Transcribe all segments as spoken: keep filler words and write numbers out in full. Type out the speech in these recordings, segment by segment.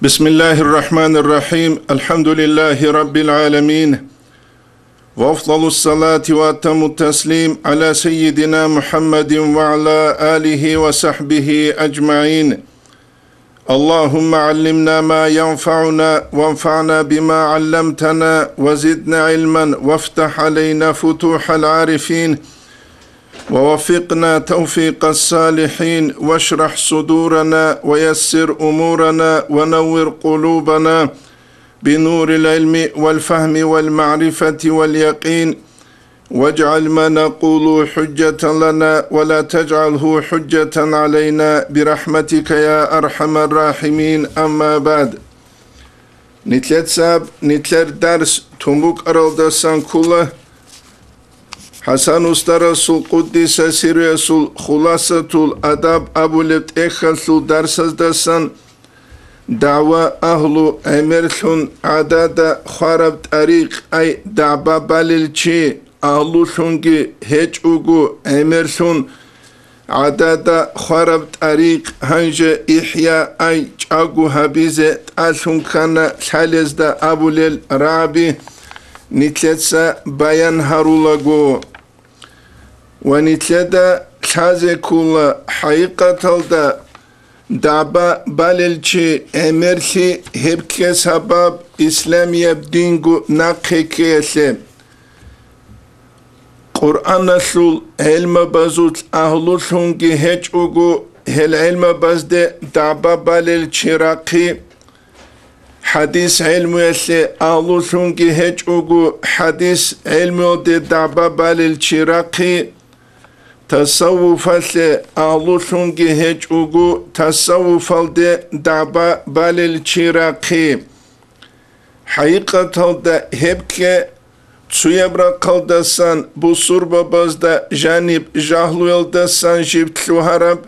بسم الله الرحمن الرحيم. الحمد لله رب العالمين. وأفضل الصلاة وأتم التسليم على سيدنا محمد وعلى آله وصحبه أجمعين. اللهم علمنا ما ينفعنا وانفعنا بما علمتنا وزدنا علما وافتح علينا فتوح العارفين ووفقنا توفيق الصالحين واشرح صدورنا ويسر أمورنا ونور قلوبنا بنور العلم والفهم والمعرفة واليقين واجعل ما نقول حجة لنا ولا تجعله حجة علينا برحمتك يا أرحم الراحمين. أما بعد. Нилъецаб нилъер дарс тун букӀаралдасан ккола ХӀасан устарасул къуддиса сирруясул Хуласатул адаб абулеб тӀехьалъул дарсаздасан. ДагӀва агьлу гӀемерлъун гӀадада хвараб тӀарикъ, ай дагӀба балел чи агьлулъунги гьечӀого гӀемерлъун гӀадада хвараб тӀарикъ, гьанже ихӀя, ай чӀаго гьабизе тӀалъун ккана лъалезда абулел рагӀаби нилъеца баян гьарулаго. Ва нилъеда лъазе ккола хӀакъикъаталда дагӀба балел чи гӀемерлъи гьеб ккезе сабаб исламияб динго нахъе ккеялъе. Къуръаналъул гӀелмабазул агьлулъунги гьечӀого гьел гӀелмабазде дагӀба балел чи рахъи, хӀадис гӀелмуялъе агьлулъунги гьечӀого хӀадис гӀелмуялде дагӀба балел чи рахъи, тасаввуфалъе агьлулъунги гьечӀого тасаввуфалде дагӀба балел чи рахъи. ХӀакъикъаталда гьеб ккезе цояб рахъалдасан бусурбабазда жаниб жагьлуялдасан жиб лъугьараб,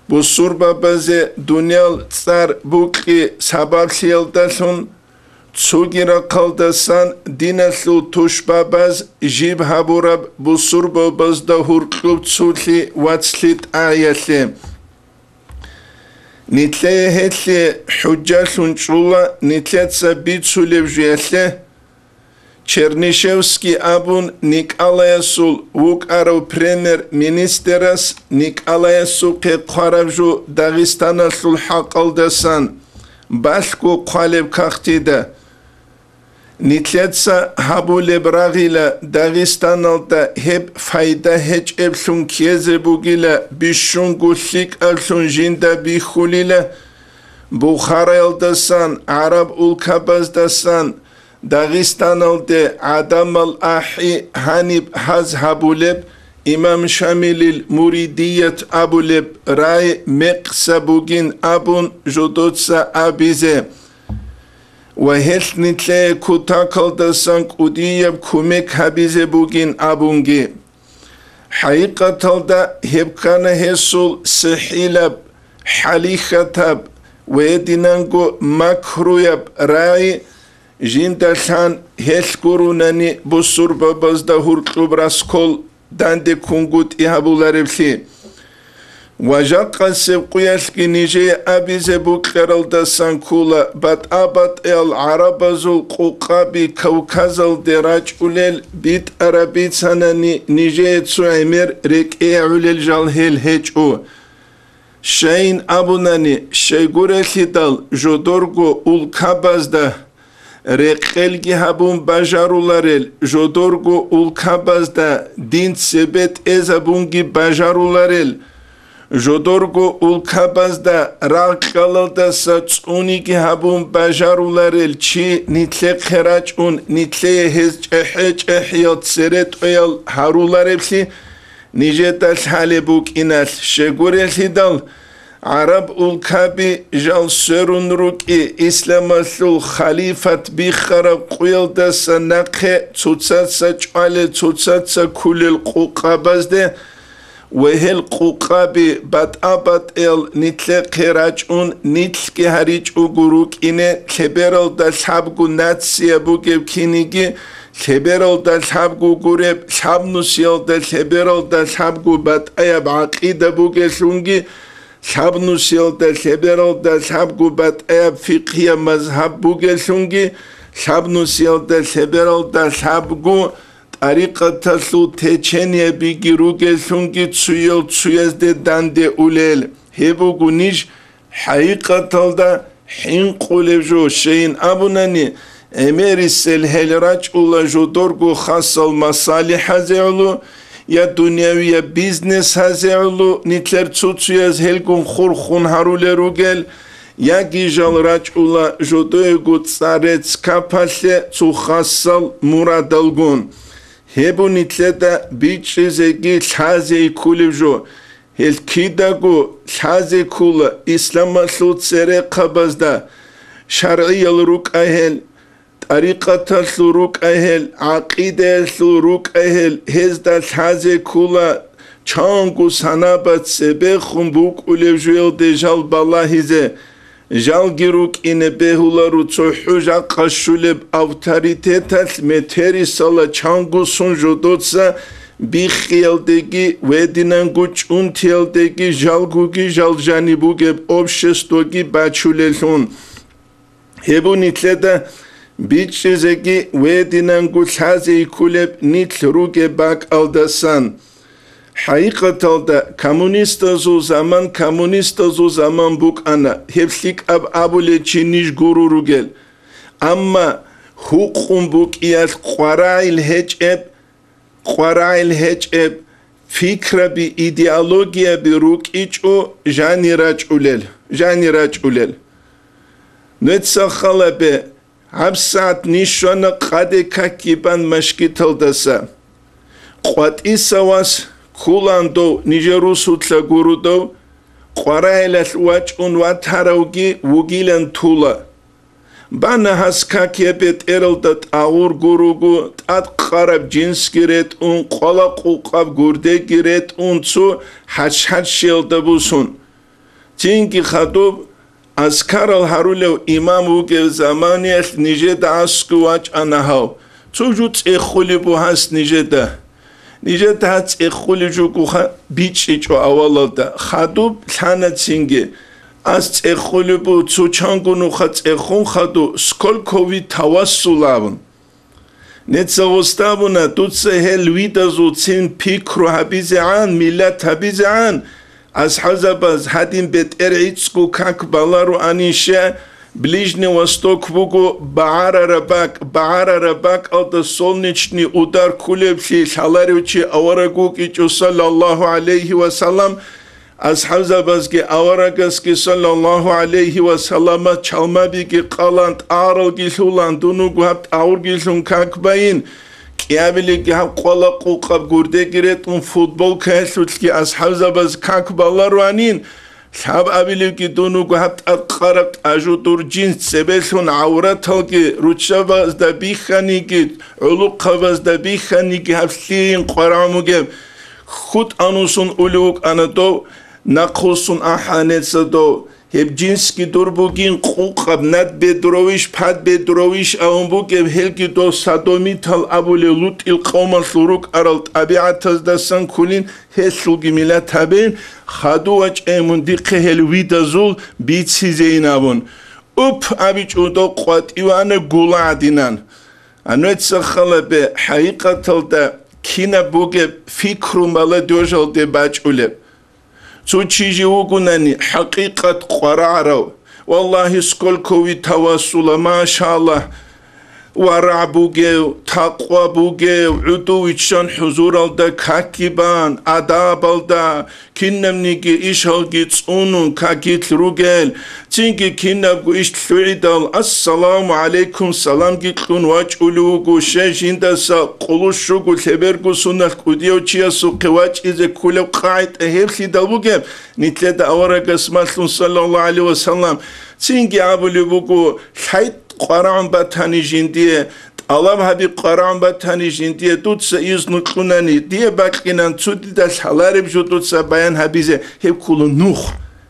бусурбабазе дуниял цӀар букьи сабаблъиялдалъун, цоги рахъалдасан диналъул тушбабаз жиб гьабураб бусурбабазда гьуркьуб цолъи вацлъи тӀагӀиялъе. Нилъее гьелъие хӀужжалъун чӀола нилъеца бицулеб жуялъе, Чернышевский абун Николаясул вукӀарав премьер-министерас Николаясухъе хъвараб жо Дагъистаналъул хӀакъалдасан балъго хъвалеб кагътида. Нилъеца гьабулеб рагъила Дагъистаналда гьеб пайда гьечӀеблъун ккезе бугила, бищунго лъикӀаблъун жинда бихьулила Бухараялдасан, гӀараб улкабаздасан, Дагъистаналде гӀадамал ахӀи гьаниб гьаз гьабулеб, имам Шамилил муридият абулеб рагӀи мекъса бугин абун жодоца абизе ва гьелъ нилъее кутакалдасан кӀудияб кумек гьабизе бугин абунги. ХӀакъикъаталда гьеб ккана гьесул сихӀилаб, хӀалихьатаб ва гьединанго макруяб рагӀи, жинда лъан гьелъ гурунани бусурбабазда гьуркьуб раскол данде ккунгутӀи гьабулареблъи. Ва жакъасеб къуялъги нижее абизе букьаралдасан ккола, батӀа-батӀиял гӀарабазул къукъаби Кавказалде рачӀулел битӀараб бицанани нижее цо гӀемер рекӀее гӀолел жал гьел гьечӀо. Щайин абунани, щайгурелъидал жодорго улкабазда рекъелги гьабун бажаруларел, жодорго улкабазда дин цебе тӀезабунги бажаруларел, жодорго улкабазда рагъ-кьалалдаса цӀуниги гьабун бажаруларел чи нилъехъе рачӀун, нилъее гьез чӀехӀе-чӀехӀиял церетӀоял гьарулареблъи нижеда лъалеб букӀиналъ, щайгурелъидал гӀараб улкаби жал сверун рукӀи исламалъул халифат биххараб къуялдаса нахъе цоцаца чӀвалел, цоцаца кколел къукъабазде ва гьел къукъаби батӀа-батӀиял нилъехъе рачӀун, нилъги гьаричӀого рукӀине, лъебералда лъабго нация бугеб киниги, лъебералда лъабго гуреб, лъабнусиялда лъебералда лъабго батӀаяб гӀакъида бугелъунги, лъабнусиялда лъебералда лъабго батӀаяб фикъгьияб мазгьаб бугеллъунги, лъабнусиялда лъебералда лъабго тӀарикъаталъул течениябиги ругеллъунги цуял цуязде данде улел. Гьеб буго ниж хӀакъикъаталда хӀинкъулев жо, щайин абунани, гӀемерисел гьел рачӀула жодорго хасал масалихӀазе гӀоло, я дунявияб бизнес гьазе гӀоло, нилъер цо-цояз гьелгун хурхун гьарулел ругел, яги жал рачӀула жодоего цӀарец капалъе цо хасал мурадалгун. Гьеб нилъеда бичӀчӀизеги лъазе кколев жо. Гьел кидаго лъазе ккола исламалъул церехъабазда, шаргӀиял рукӀа гьел, тӀарикъаталъул рукӀа гьел, гӀакъидаялъул рукӀа гьел, гьезда лъазе ккола чанго санаба цебехун букӀулев жуялде жал балагьизе. Жалги рукӀине бегьуларо цохӀо жакъа щулеб авторитеталъ метерисала чанго сун жодоца биххиялдеги, вединанго чӀунтиялдеги жалгоги жал жаниб бугеб обществоги бачулеллъун. Гьеб нилъеда бичӀчӀизеги вединанго лъазе кколеб нилъ ругеб бакӀалдасан. ХӀакъикъаталда, коммунистазул заман коммунистазул заман букӀана, гьеб лъикӀаб абулел чи ниж гуро ругел. Амма гьукъун букӀиялъ къварагӀил гьечӀеб, къварагӀил гьечӀеб фикраби, идеологияби рукӀичӀо жани рачӀулел, жани рачӀулел. Нуца халабе, ГьабсагӀат ниж щвана къаде какги бан машгиталдаса. КъватӀиса вас ккулан дов нижер русулъа гурудав, къварагӀилалъ вачӀун ватаравги вугилан тула. Бана гьас как я бетӀералда тӀагъур гуруго, тӀад къараб жинсги ретӀун, къвала-къукъаб гурдеги ретӀун цо хӀарч-хӀарччиялда бусун. Цинги хадуб, аскарал гьарулев имам вугев заманиялъ нижеда аскӀов вачӀана гьав. Цо жо цӀехулеб буго гьас нижеда. Нижеда гьа цӀехулеб жо бугоха бичӀчӀичӀо авалалда. Хадуб лъана цинги. Ас цӀехулеб буго, цо чанго нуха цӀехун хадуб, сколько вы тавассул абун. Нуца гъоз абуна, дуца гьел видазулцин пикру гьабизегӀан, миллат гьабизегӀан, асхӀабзабаз гьадин бетӀер гӀицӀго как балароанища, Ближний Восток буго багӀарараб бакӀ, багӀарараб бакӀалда солнечный удар кколеблъи лъаларев чи авараг вукӀичӀо, саллаллагьу гӀалайгьи ва саллам, АсхӀабзабазги аварагасги, саллаллагьу гӀалайгьи ва саллама, чалмабиги къалан, тӀагъаралги лъулан, дун вуго гьаб тӀагъурги лъун как байин, кӀиабилебги гьаб къвала-къукъаб гурдеги ретӀун, футболкаялъулъги асхӀабзабаз как балароанин, лъабабилебги дун вуго гьаб тӀад къараб тӀажу дур жинс цебелъун, гӀавраталги, руччабазда бихьаниги, гӀулухъабазда бихьаниги гьаб лъиин къварагӀун бугеб. ХутӀанусун улев вукӀана дов, нахъвуссун ахӀанеца дов, гьеб жинсги дур бугин къукъаб, над бедровищ, пад бедровищ абун бугеб, гьелги дов содомитал абулев ЛутӀил къавмалъул рукӀарал тӀабигӀатаздасан кколин, гьелъулги миллат гьабейин, хаду вачӀайин мун дихъе гьел видазул бицизейин абун. Уп абичӀо дов къватӀивана гула гӀадинан. Ануца халабе, хӀакъикъаталда кинаб бугеб фикру молодёжалде бачӀулеб? Цо чи жив вугунани, хӀакъикъат къварагӀарав, валлагьи, сколько вы тавассула, машаллагь, варагӀ бугев, такъва бугев, гӀуду виччан хӀузуралда какги бан, адабалда, кинабниги ишалги цӀунун какилъ ругел, цинги кинабго иш лъугӀидал, «Ассаламу гӀалайкум» саламги кьун вачӀулев вуго, щай жиндаса къулущуго лъеберго суналъ кӀудияв чиясухъе вачӀизе кколеб къагӀида гьеб лъидал бугеб, нилъеда аварагас малъун, саллаллагьу гӀалайгьи ва саллам, цинги абулеб буго, лъай къварагӀун батани жиндие, тӀалаб гьаби къварагӀун батани жиндие, дуца изну кьунани, дие бакьинан цо дида лъалареб жо дуца баян гьабизе, гьеб ккола нух,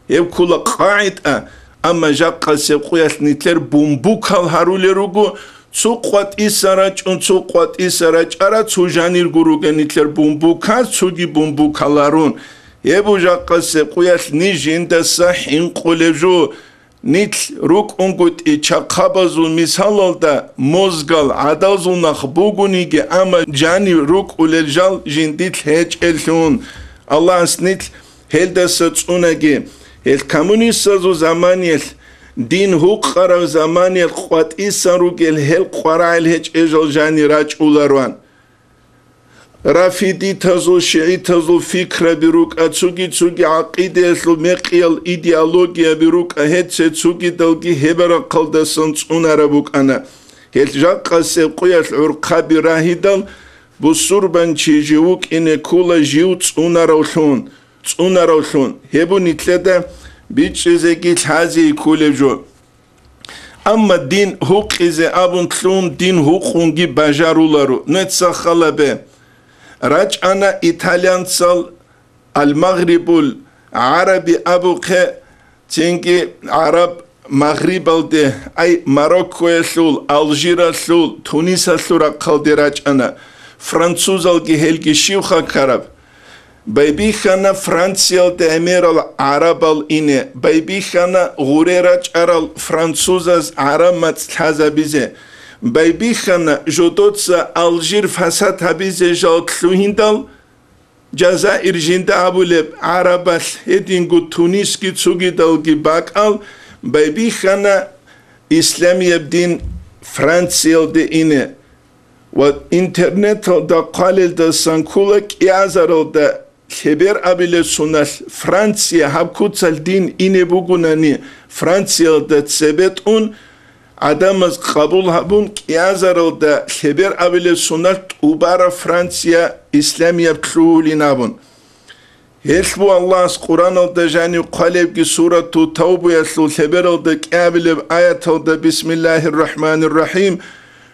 гьеб ккола къагӀида, амма жакъасеб къуялъ нилъер бумбукал гьарулел руго, цо къватӀиса рачӀун, цо къватӀиса рачӀара, цо жанирго ругел нилъер бумбукал, цоги бумбукаларун. Гьеб жакъасеб къуялъ ниж жиндаса хӀинкъулеб жо, нилъ рукӀунгутӀи чахъабазул мисалалда, мозгал гӀадазул нах бугониги, амма жанив рукӀулел жал жиндилъ гьечӀелъун. Аллагьас нилъ гьелдаса цӀунаги. Гьел коммунистазул заманиялъ, дин гьукъарав заманиялъ къватӀисан ругел гьел къварагӀел гьечӀел жал жанир рачӀулароан. Рафидитазул, шигӀитазул фикраби рукӀа, цуги-цуги гӀакъидаялъул мекъиял идеологияби рукӀа, гьеце цугидалги гьеб рахъалдасан цӀунараб букӀана. Гьел жакъасеб къуялъ гӀурхъаби рагьидал, бусурбанчи жив вукӀине ккола жив цӀунаравлъун, цӀунаравлъун. Гьеб нилъеда бичӀчӀизеги лъазе кколеб жо. Амма дин гьукъизе абун лъун, дин гьукъунги бажаруларо. Нуца халабе. РачӀана итальянцал Аль-Магърибул ГӀараби абухъе, цинги гӀараб Магърибалде, ай, Мароккоялъул, Алжиралъул, Тунисалъул рахъалде рачӀана. Французалги гьелги щивха ккараб? Байбихьана Франциялда гӀемерал гӀарабал ине, байбихьана гъуре рачӀарал французаз гӀараб мацӀ лъазабизе, байбихьана жодоца Алжир фасад гьабизе жал лъугьиндал, Жазаир жинда абулеб гӀарабалъ гьединго Тунисги цугидалги бакӀал байбихьана исламияб дин Франциялде ине. Ва интернеталда хъвалелдасан ккола кӀиазаралда лъеберабилеб соналъ Франция гьаб куцалъ дин ине бугунани, Франциялда цебетӀун гӀадамаз къабул гьабун, кӀиазаралда лъеберабилеб соналъ тӀубараб Франция исламияб лъугьулин абун. Гьелъ бу Аллагьас Къуръаналда жанив хъвалебги сурату Тавбуялъул лъебералда кӀиабилеб аяталда: «Бисмиллагьир рахӀманир рахӀим.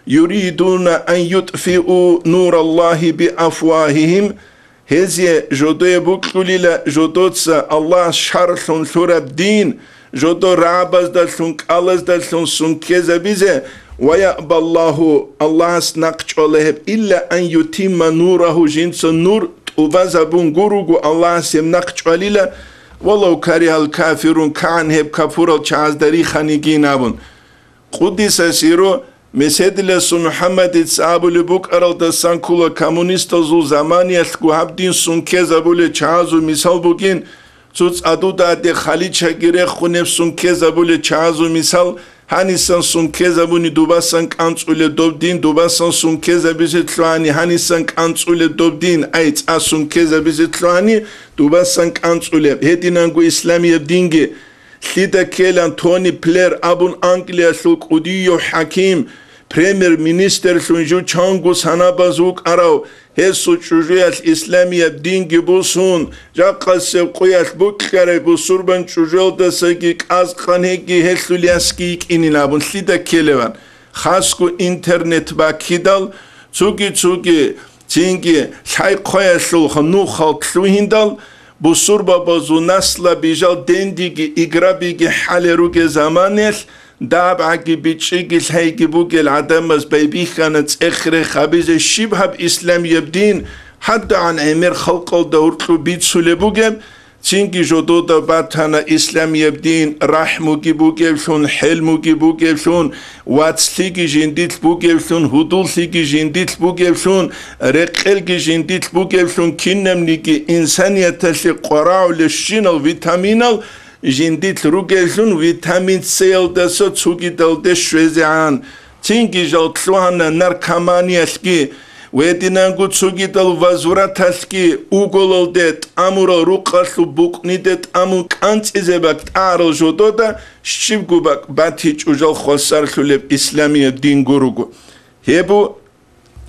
Юридуна ан ютӀфиу нураллагьи биафвагьигьим». Гьезие жодое букьулила жодоца Аллагьас шаргӀлъун лъураб дин, жодо рагӀабаздалъун, кӀалаздалъун сункезабизе, ва яъбаллагьу, Аллагьас нахъ чӀвала гьеб, илла ан ютимма нурагьу, жинца нур тӀубазабун гуруго Аллагьас гьеб нахъ чӀвалила, валав каригьал кафирун, кагӀан гьеб капурал чагӀазда риханигин абун. Къуддиса сирругьу, Меседиласул МухӀаммадица абулеб букӀаралдасан ккола коммунистазул заманиялъго гьаб дин сункезабулел чагӀазул мисал бугин, цо цӀадудаде халичаги рехунеб сункезабулел чагӀазул мисал, гьанисан сункезабуни дубасан кӀанцӀулеб доб дин, дубасан сункезабизе лъугьани гьанисан кӀанцӀулеб доб дин, ай, цӀа сункезабизе лъугьани дубасан кӀанцӀулеб, гьединанго исламияб динги. Лъида ккелан Тони Плер абун Англиялъул кӀудияв хӀаким, премьер-министрлъун жив чанго санабаз вукӀарав, гьесул чӀужуялъ исламияб динги бусун, жакъасеб къуялъ букьарай бусурбан чӀужуялдасаги кӀаз-къан гьеги гьелъул ясги йикӀинин абун лъида ккелеван, хасго интернет баккидал, цуги-цуги Цинги лъай-хъваялъул нухал лъугьиндал, бусурбабазул наслаби жал дендиги играбиги хӀале ругел заманаялъ, дагьабгӀаги бичӀчӀиги лъайги бугел гӀадамаз байбихьана цӀех-рех гьабизе щиб гьаб исламияб дин, гьадагӀан гӀемер халкъалда гьоркьоб бицулеб бугеб, Цинги жодода батана исламияб дин рахӀмуги бугевлъун, хӀелмуги бугевлъун, вацлъиги жиндилъ бугевлъун, гьудуллъиги жиндилъ бугевлъун, рекъелги жиндилъ бугевлъун, кинабниги инсанияталъе къварагӀулебщинал витаминал жиндилъ ругевлъун, витамин С-ялдаса цугидалде щвезегӀан. Цинги жал лъугьана наркоманиялъги, гьединанго цогидал возвраталъги, уголалде тӀамурал рукъалъул букӀниде тӀамун кӀанцӀизе бакӀ тӀагӀарал жодода щибго бакӀ батичӀо жал хвасарлъулеб исламияб дин гуруго. Гьеб бу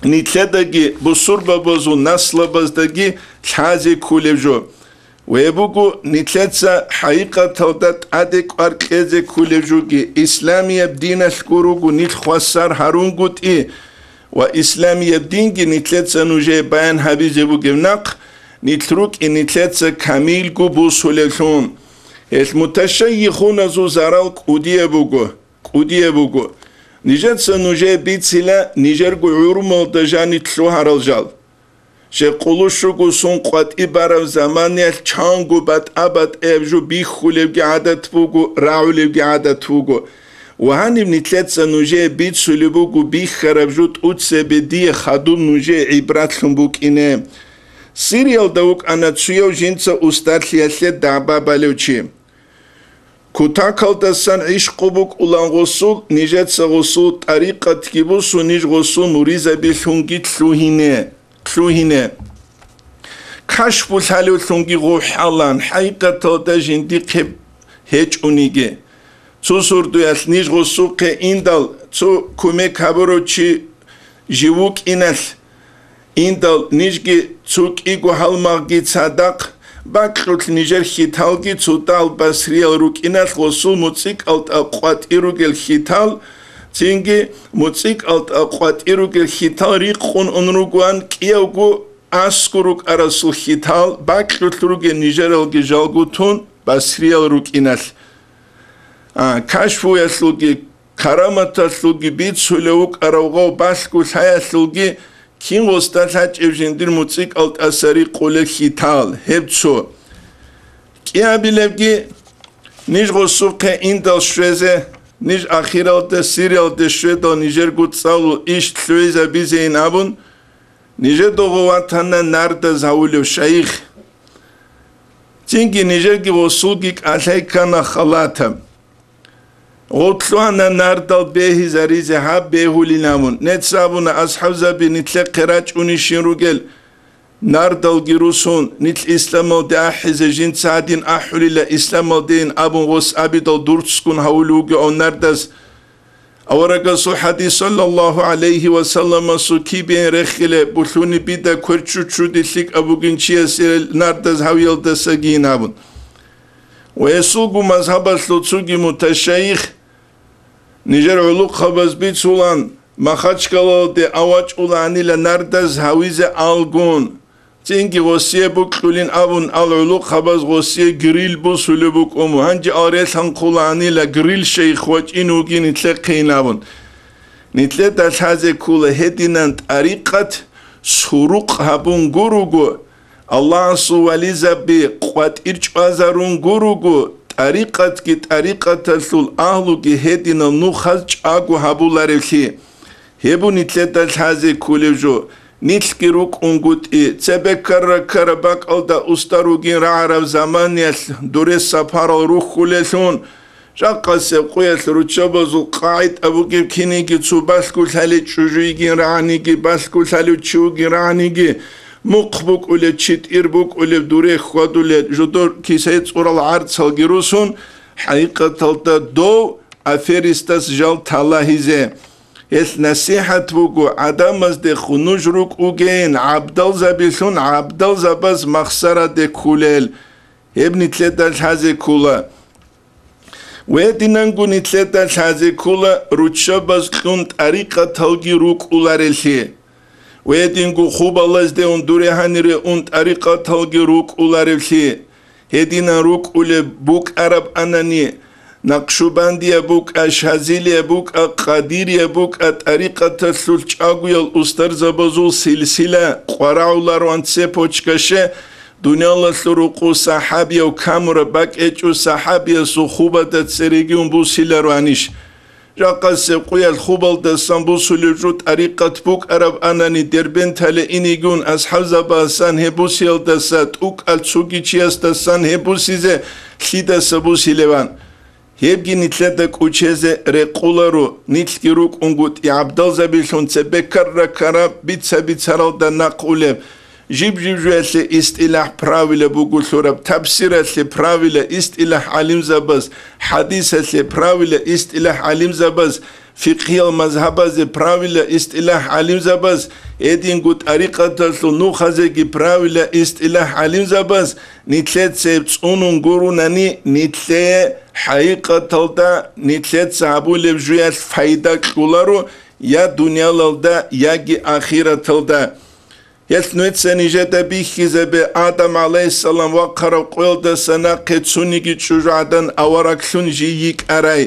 нилъедаги бусурбабазул наслабаздаги лъазе кколеб жо. Гьеб буго, нилъеца хӀакъикъаталда тӀаде кӀвар кьезе кколеб жоги, исламияб диналъго руго нилъ хвасар гьарунгутӀи ва исламияб динги нилъеца нужее баян гьабизе бугеб нахъ, нилъ рукӀин нилъеца камилго бусулевлъун. Гьелъ муташайихуназул зарал кӀудияб буго, кӀудияб буго. Нижеца нужее бицила нижерго гӀурумалда жаниб лъугьарал жал. Щекъулущуго сун къватӀи бараб заманиялъ чанго батӀа-батӀаяб жо бихьулебги гӀадат буго, рагӀулебги гӀадат буго. Ва гьаниб нилъеца нужее бицулеб буго бихьараб жо тӀоцебе дие хадуб нужее гӀибратлъун букӀине. Сириялда вукӀана цояв жинца устарлъиялъе дагӀба балев чи. Кутакалдасан гӀишкъу букӀулан гъосул, нижеца гъосул тӀарикъатги бусу, ниж гъосул муризабилъунги лъугьине, лъугьине. Кашфу лъалевлъунги гъухӀалан, хӀакъикъаталда жиндихъе гьечӀониги. Цо сордоялъ ниж гъосухъе индал, цо кумек гьабурав чи жив вукӀиналъ, индал нижги цо кӀиго гьалмагъги цадахъ, бакьулъ нижер хьиталги цо дагьал басриял рукӀиналъ гъосул муцӀикӀалтӀа къватӀи ругел хьитал, цинги муцӀикӀалтӀа къватӀи ругел хьитал рикъун ун ругоан кӀиявго аскӀор рукӀарасул хьитал, бакьулъ ругел нижералги жалго тун басриял рукӀиналъ. А, кашфуялъулги, караматалъулги бицулев вукӀарав гъав балъго лъаялъулги кин гъосда лъачӀеб жиндир муцӀикӀал тӀаса рикъулел хьитал, гьеб цо. КӀиабилебги, ниж гъосухъе индал щвезе, ниж ахиралда Сириялде щведал нижерго цӀалул иш лъугӀизабизейин абун, нижеда гъо ватана нардаз гьавулев шайих. Цинги нижерги гъосулги кӀалъай ккана халатаб. Гъо лъугьана нардал бегьизаризе гьаб бегьулин абун. Нецц абуна, асхӀабзаби, нилъехъе рачӀунищин ругел нардалги русун, нилъ исламалде ахӀизе жинца гьадин ахӀулила, исламалдейин абун гъос абидал дурцгун гьавулев вугев нардаз. Аварагасул хӀадис, саллаллагьу гӀалайгьи ва салламасул, кибейин рехиле, булъуни бида кверчуччуди лъикӀаб бугин чиясе нардаз гьавиялдасагийин абун. Ва гьесулго мазгьабалъул цоги муташайих, нижер гӀулухъабаз бицулан, Махачкалалде авачӀуланила нардаз гьавизе алгун, цинги гъосие букьулин абун ал гӀулухъабаз гъосие гриль бусулеб букӀун, гьанже ал релъанхъуланила гриль шайих вачӀин вугин нилъехъейин абун. Нилъеда лъазе ккола гьединан тӀарикъат сурукъ гьабун гуруго, Аллагьасул вализаби къватӀир чӀвазарун гуруго, тӀарикъатги тӀарикъаталъул агьлуги гьединал нухаз чӀаго гьабуларевлъи. Гьеб нилъеда лъазе кколев жо, нилъги рукӀунгутӀи, цебе ккара-ккара бакӀалда устар вугин рагӀараб заманиялъ дурес сапарал рухьулелъун, жакъасеб къуялъ руччабазул къагӀида бугеб киниги цо балъго лъалев чӀужу йигин рагӀаниги, балъго лъалев чи вугин рагӀаниги, мухъ букӀулев, читӀир букӀулев, дуре хьвадулел, жодор кисай цӀурал гӀарцалги русун, хӀакъикъаталда дов аферистас жал талагьизе. Гьелъ насихӀат буго, гӀадамаздехун нуж рукӀугейин, гӀабдалзабилъун гӀабдалзабаз махсараде кколел. Гьеб нилъеда лъазе ккола. Гьединанго нилъеда лъазе ккола руччабаз кьун тӀарикъаталги рукӀулареллъи. Гьединго хубалазде ун дуре гьанире ун тӀарикъаталги рукӀуларевлъи. Гьединан рукӀулеб букӀараб анани, Накъшубандия букӀа, Шазилия букӀа, Къадирия букӀа, тӀарикъаталъул чӀагоял устарзабазул силсила къварагӀулароан цепочка ще, дуниялалъул рукъу сахӀабияв камураб бакӀечӀо, сахӀабиясул хубада цереги ун бусилароанищ? Жакъасеб къуялъ хубалдасан бусулев жо тӀарикъат букӀараб анани, Дербентале инигун асхӀабзабасан гьеб бусиялдаса, тӀукӀал цоги чиясдасан гьеб бусизе лъидаса бусилеван? Гьебги нилъеда кӀучезе рекъоларо, нилъги рукӀунгутӀи гӀабдалзабилъун цебе ккара-ккара бица-бицаралда нахъулеб. Жиб-жиб жуялъе истилахӀ правила буго лъураб, тафсиралъе правила истилахӀ гӀалимзабаз, хӀадисалъе правила истилахӀ гӀалимзабаз, фикъгьиял мазгьабазе правила истилахӀ гӀалимзабаз, гьединго тӀарикъаталъул нухазеги правила истилахӀ гӀалимзабаз, нилъеца гьеб цӀунун гурунани, нилъее хӀакъикъаталда нилъеца гьабулеб жуялъ пайда кьоларо я дуниялалда, яги ахираталда. Гьелъ нуеца нижеда бихьизабе, Адам гӀалайгьиссалам вахъараб къоялдаса нахъе цониги чӀужугӀадан авараглъун жий йикӀарай.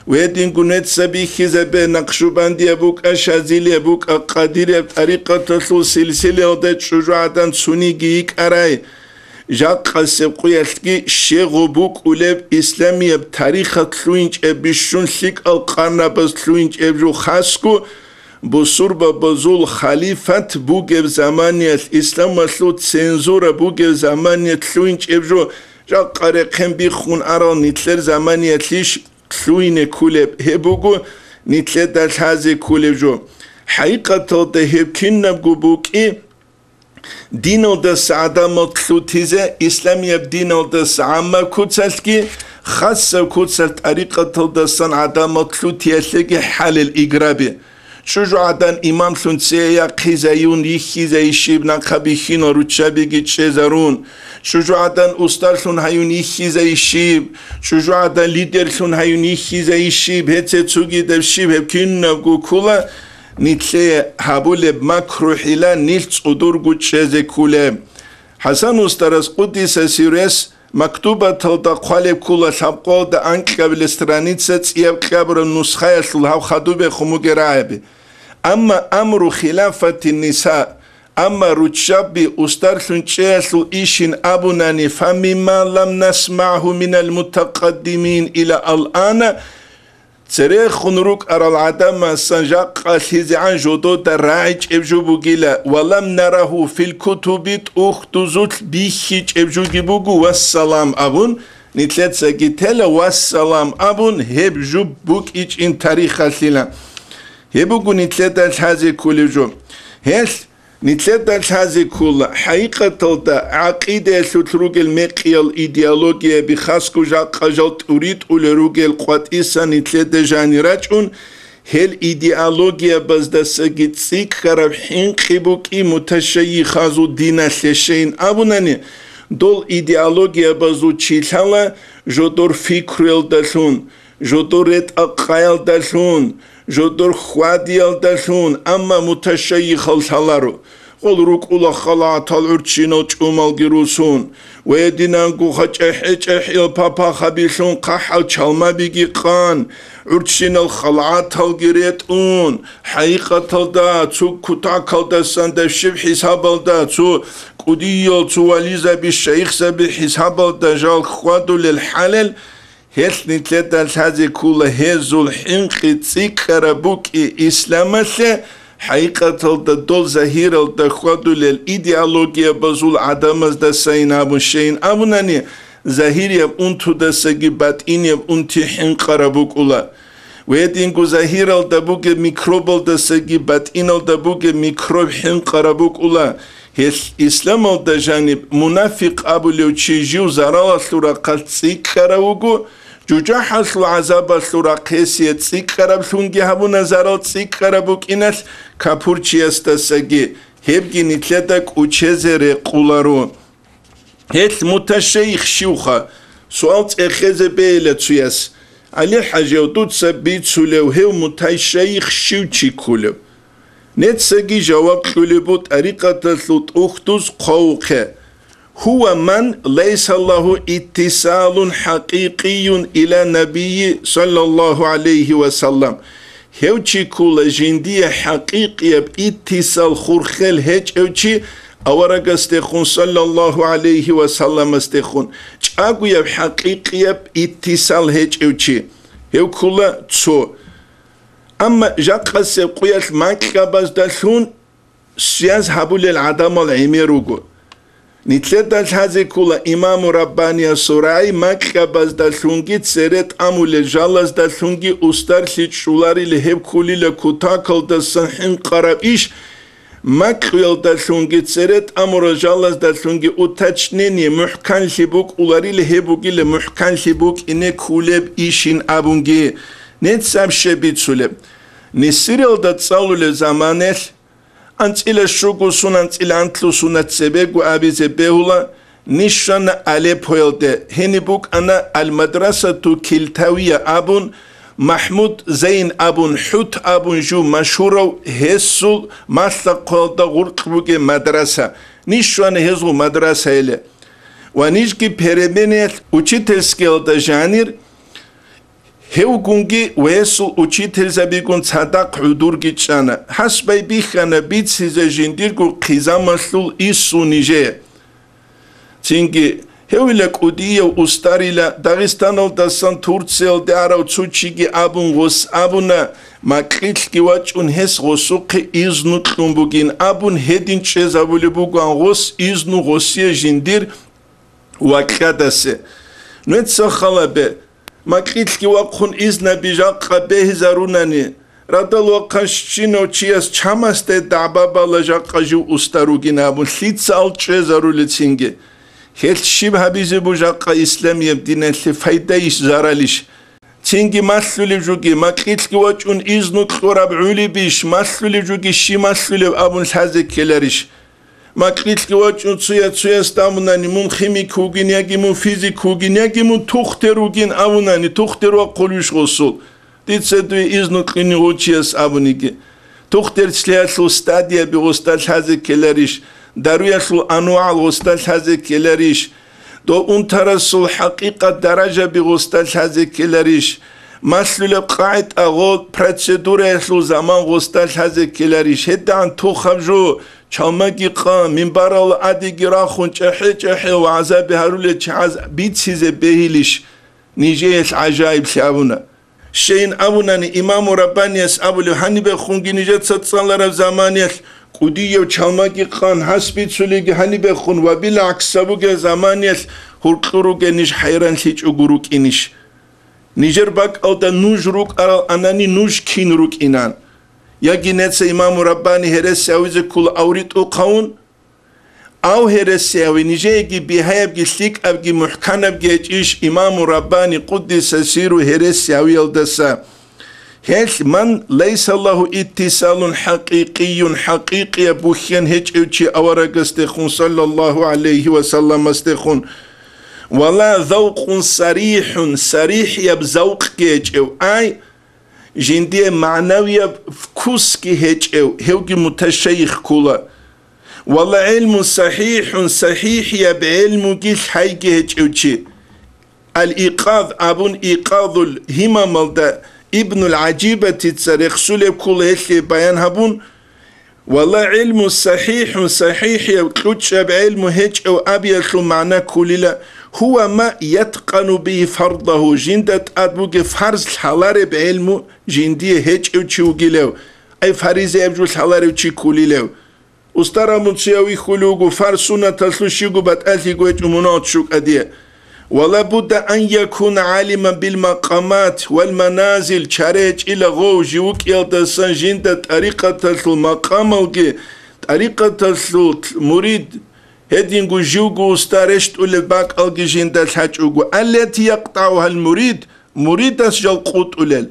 Гьединго нуца бихьизабе, накъшубандияб букӀа, шазилияб букӀа, къадирияб тӀарикъаталъул силсилаялда чӀужугӀадан цониги йикӀарай. Жакъасеб къуялъги щегъу букӀулеб исламияб тарихалъ лъугьинчӀеб, бищун лъикӀал къарнабаз лъугьинчӀеб жо, хасго бусурбабазул халифат бугеб заманиялъ, исламалъул цензура бугеб заманиялъ лъугьинчӀеб жо, жакъа рехъен биххун арал нилъер заманиялъищ лъугьине кколеб? Гьеб буго нилъеда лъазе кколеб жо. ХӀакъикъаталда гьеб кинабго букӀи, диналдаса гӀадамал лъутизе, исламияб диналдаса гӀаммаб куцалъги, хасаб куцалъ тӀарикъаталдасан гӀадамал лъутиялъеги хӀалел играби. ЧӀужугӀадан имамлъун цее яхъизаюн йихьизайищиб, нахъа бихьинал руччабиги чӀезарун? ЧӀужугӀадан устарлъун гьаюн йихьизайищиб? ЧӀужугӀадан лидерлъун гьаюн йихьизайищиб? Гьеце цогидаб щиб? Гьеб кинабго ккола нилъее гьабулеб макру-хӀила, нилъ цӀудурго чӀезе кколеб. ХӀасан устарас, къуддиса сирругьу, мактубаталда хъвалеб ккола, лъабкъоялда анкьабилеб страница, цӀияб кьабураб нусхаялъул гьаб хадубехун бугеб рагӀаби. Амма амру хилафати ниса, амма руччаби устарлъун чӀеялъул ишин абунани, фамимма лам насмагӀгьу минал мутакъаддимин ила алъана, церехун рукӀарал гӀадамасан жакъа лъизегӀан жодода рагӀичӀеб жо бугила, ва лам нарагьу фил кутуби, тӀухьдузулъ бихьичӀеб жоги буго, вассалам абун, нилъецаги тела, вассалам абун, гьеб жо букӀичӀин тарихалъила. Гьеб буго нилъеда лъазе кколеб жо. Гьелъ нилъеда лъазе ккола, хӀакъикъаталда, гӀакъидаялъулъ ругел мекъиял идеологияби, хасго жакъа жал тӀуритӀулел ругел къватӀиса нилъеда жанир рачӀун, гьел идеологиябаздасаги цӀикӀкӀараб хӀинкъи букӀи муташайихазул диналъе. Щайин абунани, дол идеологиябазул чи лъала жодор фикруялдалъун, жодор ретӀа-къаялдалъун, жодор хьвадиялдалъун, амма муташайихал лъаларо. Гъол рукӀула халатал гӀурччинал чӀумалги русун, ва гьединанго хачӀа-хӀечӀа хӀил папахабилъун хъахӀал чалмабиги къан, гӀурччинал халаталги ретӀун, хӀакъикъаталда цо кутакалдасан дашиб хӀисабалда, цо кӀудиял, цо вализаби, шайихзаби хӀисабалда жал хьвадулел хӀалел, гьелъ нилъеда лъазе ккола гьезул хӀинкъи цӀикӀкӀараб букӀи исламалъе, хӀакъикъаталда дол загьиралда хьвадулел идеологиябазул гӀадамаздасайин абун. Щайин абунани, загьирияб унтудасаги батӀинияб унти хӀинкъараб букӀула. Гьединго загьиралда бугеб микробалдасаги батӀиналда бугеб микроб хӀинкъараб букӀула. Гьелъ исламалда жаниб мунафикъ абулев чи жив заралалъул рахъалъ цӀикӀкӀарав вуго, жужахӀалъул гӀазабалъул рахъ гьесие цӀикӀкӀараблъунги гьабуна зарал цӀикӀкӀараб букӀиналъ капурчиясдасаги, гьебги нилъеда кӀучезе рекъоларо. Гьелъ муташайих щивха? Суал цӀехезе бейила цуяс. ГӀали-хӀажияв, дуца бицулев гьев муташайих щив чи кколев? Нецаги жаваб кьулеб бу тӀарикъаталъул тӀухьдуз хъвавухъе: «Гьува ман лайса лагьу иттисалун хӀакъикъиюн ила набийи саллаллагьу гӀалайгьи ва саллам». Гьев чи ккола жиндие хӀакъикъияб иттисал, хурхел гьечӀев чи аварагасдехун, саллаллагьу гӀалайгьи ва салламасдехун, чӀагояб хӀакъикъияб иттисал гьечӀев чи. Гьев ккола цо. Амма жакъасеб къуялъ макьабаздалъун связь гьабулел гӀадамал гӀемер руго. Нилъеда лъазе ккола Имаму Раббаниясул рагӀи макьабаздалъунги цере тӀамулел жалаздалъунги устарлъи чӀоларила, гьеб кколила кутакалдасан хӀинкъараб иш. Макьуялдалъунги цере тӀамурал жалаздалъунги уточнение мухӀканлъи букӀуларила, гьеб бугила мухӀканлъи букӀине кколеб ишин абунги. Нецаб щай бицулеб? Несиралда цӀалулеб заманаялъ, анцӀила щуго сун, анцӀила анлъго сунат цебего абизе бегьула, нищана Алеппоялде, гьениб букӀана Аль-Мадрасату Килтавия абун, МахӀмуд Зайн абун, ХӀут абун жив машгьурав, гьесул малъа-хъвалда гъуркь бугеб мадраса, нищана гьезул мадрасаяле. Ва нижги переменаялъ учительскиялда жанир, Гьевгунги ва гьесул учительзабигун цадахъ гӀодорги чӀана. Гьас байбихьана бицизе жиндирго хъизамалъул иссу нижее. Цинги, гьевила кӀудияв устарила Дагъистаналдасан Турциялде арав цо чиги абун гъос абуна, макьилъги вачӀун гьес гъосухъе изну кьун бугин абун, гьедин чӀезабулеб бугоан гъос изну гъосие жиндир вакьадасе. Нуца халабе, макьилъги вахъун изнаби жакъа бегьизарунани, радал вахъанщинав чияс чамасде дагӀба бала жакъа жив устар ругин абун лъица ал чӀезарулецинги. Гьелъ щиб гьабизе бу жакъа исламияб диналъе, пайдайищ, заралищ? Цинги малъулеб жуги, макьилъги вачӀун изну кьураб гӀулибищ, малъулеб жуги щи малъулеб абун лъазе ккеларищ? Макьилъги вачӀун цуя-цуясда абунани, мун химик вугин, яги мун физик вугин, яги мун тухтер вугин абунани, тухтер вахъулвищ гъосул? Дица дуе изну кьуни гъов чияс абуниги. Тухтерцлъиялъул стадияби гъосда лъазе ккеларищ? Даруялъул анвагӀал гъосда лъазе ккеларищ? Дов унтарасул хӀакъикъат даражаби гъосда лъазе ккеларищ? Малъулеб къагӀида гъо процедураялъул заман гъосда лъазе ккеларищ? ГьедигӀан тухаб жо, чалмаги къан, минбарал адиги рахун, чӀахӀи-чӀахӀи вагӀзаби гьарулел чагӀаз бицизе бегьилищ? Нижеялъ гӀажаиблъи абуна. Щайин абунани, имаму Раббанияс абулеб, гьанибехунги нижеца цӀалараб заманиялъ кӀудияв чалмаги къан, гьас бицулеги гьанибехун ва билгӀаксаб бугеб заманиялъ гьуркьур ругел ниж хӀайранлъичӀого рукӀинищ? Нижер бакӀалда нуж рукӀарал анани нуж кин рукӀинан? Яги неца имаму Раббани гьереси гьавизе ккула авритӀухъавун? Ав гьереси гьави нижееги бигьаябги лъикӀабги мухӀканабги гьечӀищ имаму Раббани къуддиса сиру гьереси гьавиялдаса? Гьелъ, ман лайса лагьу иттисалун хӀакъикъийюн, хӀакъикъияб бухьен гьечӀев чи аварагасдехун, саллаллагьу гӀалайгьи ва салламасдехун, ва ла завкъун сарихӀун, сарихӀияб завкъги гьечӀев, ай, жиндие магӀнавияб вкусги гьечӀев, гьевги муташайих ккула. Ва ла гӀилмун сахӀихӀун, сахӀихӀияб гӀелмуги лъайги гьечӀев чи. Ал-Икъаз абун, Икъазул Гьимамалда Ибнул ГӀажибатица рехсулеб ккула гьелъие баян гьабун, ва ла гӀилмун сахӀихӀун, сахӀихӀияб кьучӀаб гӀелму гьечӀев абиялъул магӀна ккулила, гьува ма яткъану бигьи фардагьу, жинда тӀад бугеб фарз лъалареб гӀелму жиндие гьечӀев чи вугилев, ай фаризаяб жо лъаларев чи ккулилев. Устараб муцияв вихьулев вуго, фарз суннаталъул щиго батӀалъиго гьечӀо мунагьал ччукӀадие. Ва ла будда ан якуна гӀалиман бил макъамат вал маназил, чара гьечӀила гъов жив вукӀиялдасан жинда тӀарикъаталъул макъамалги, тӀарикъаталъул мурид, гьединго живго уста рещтӀулеб бакӀалги жинда лъачӀого, аллати якътӀагӀугьал мурид, муридас жал къутӀулел.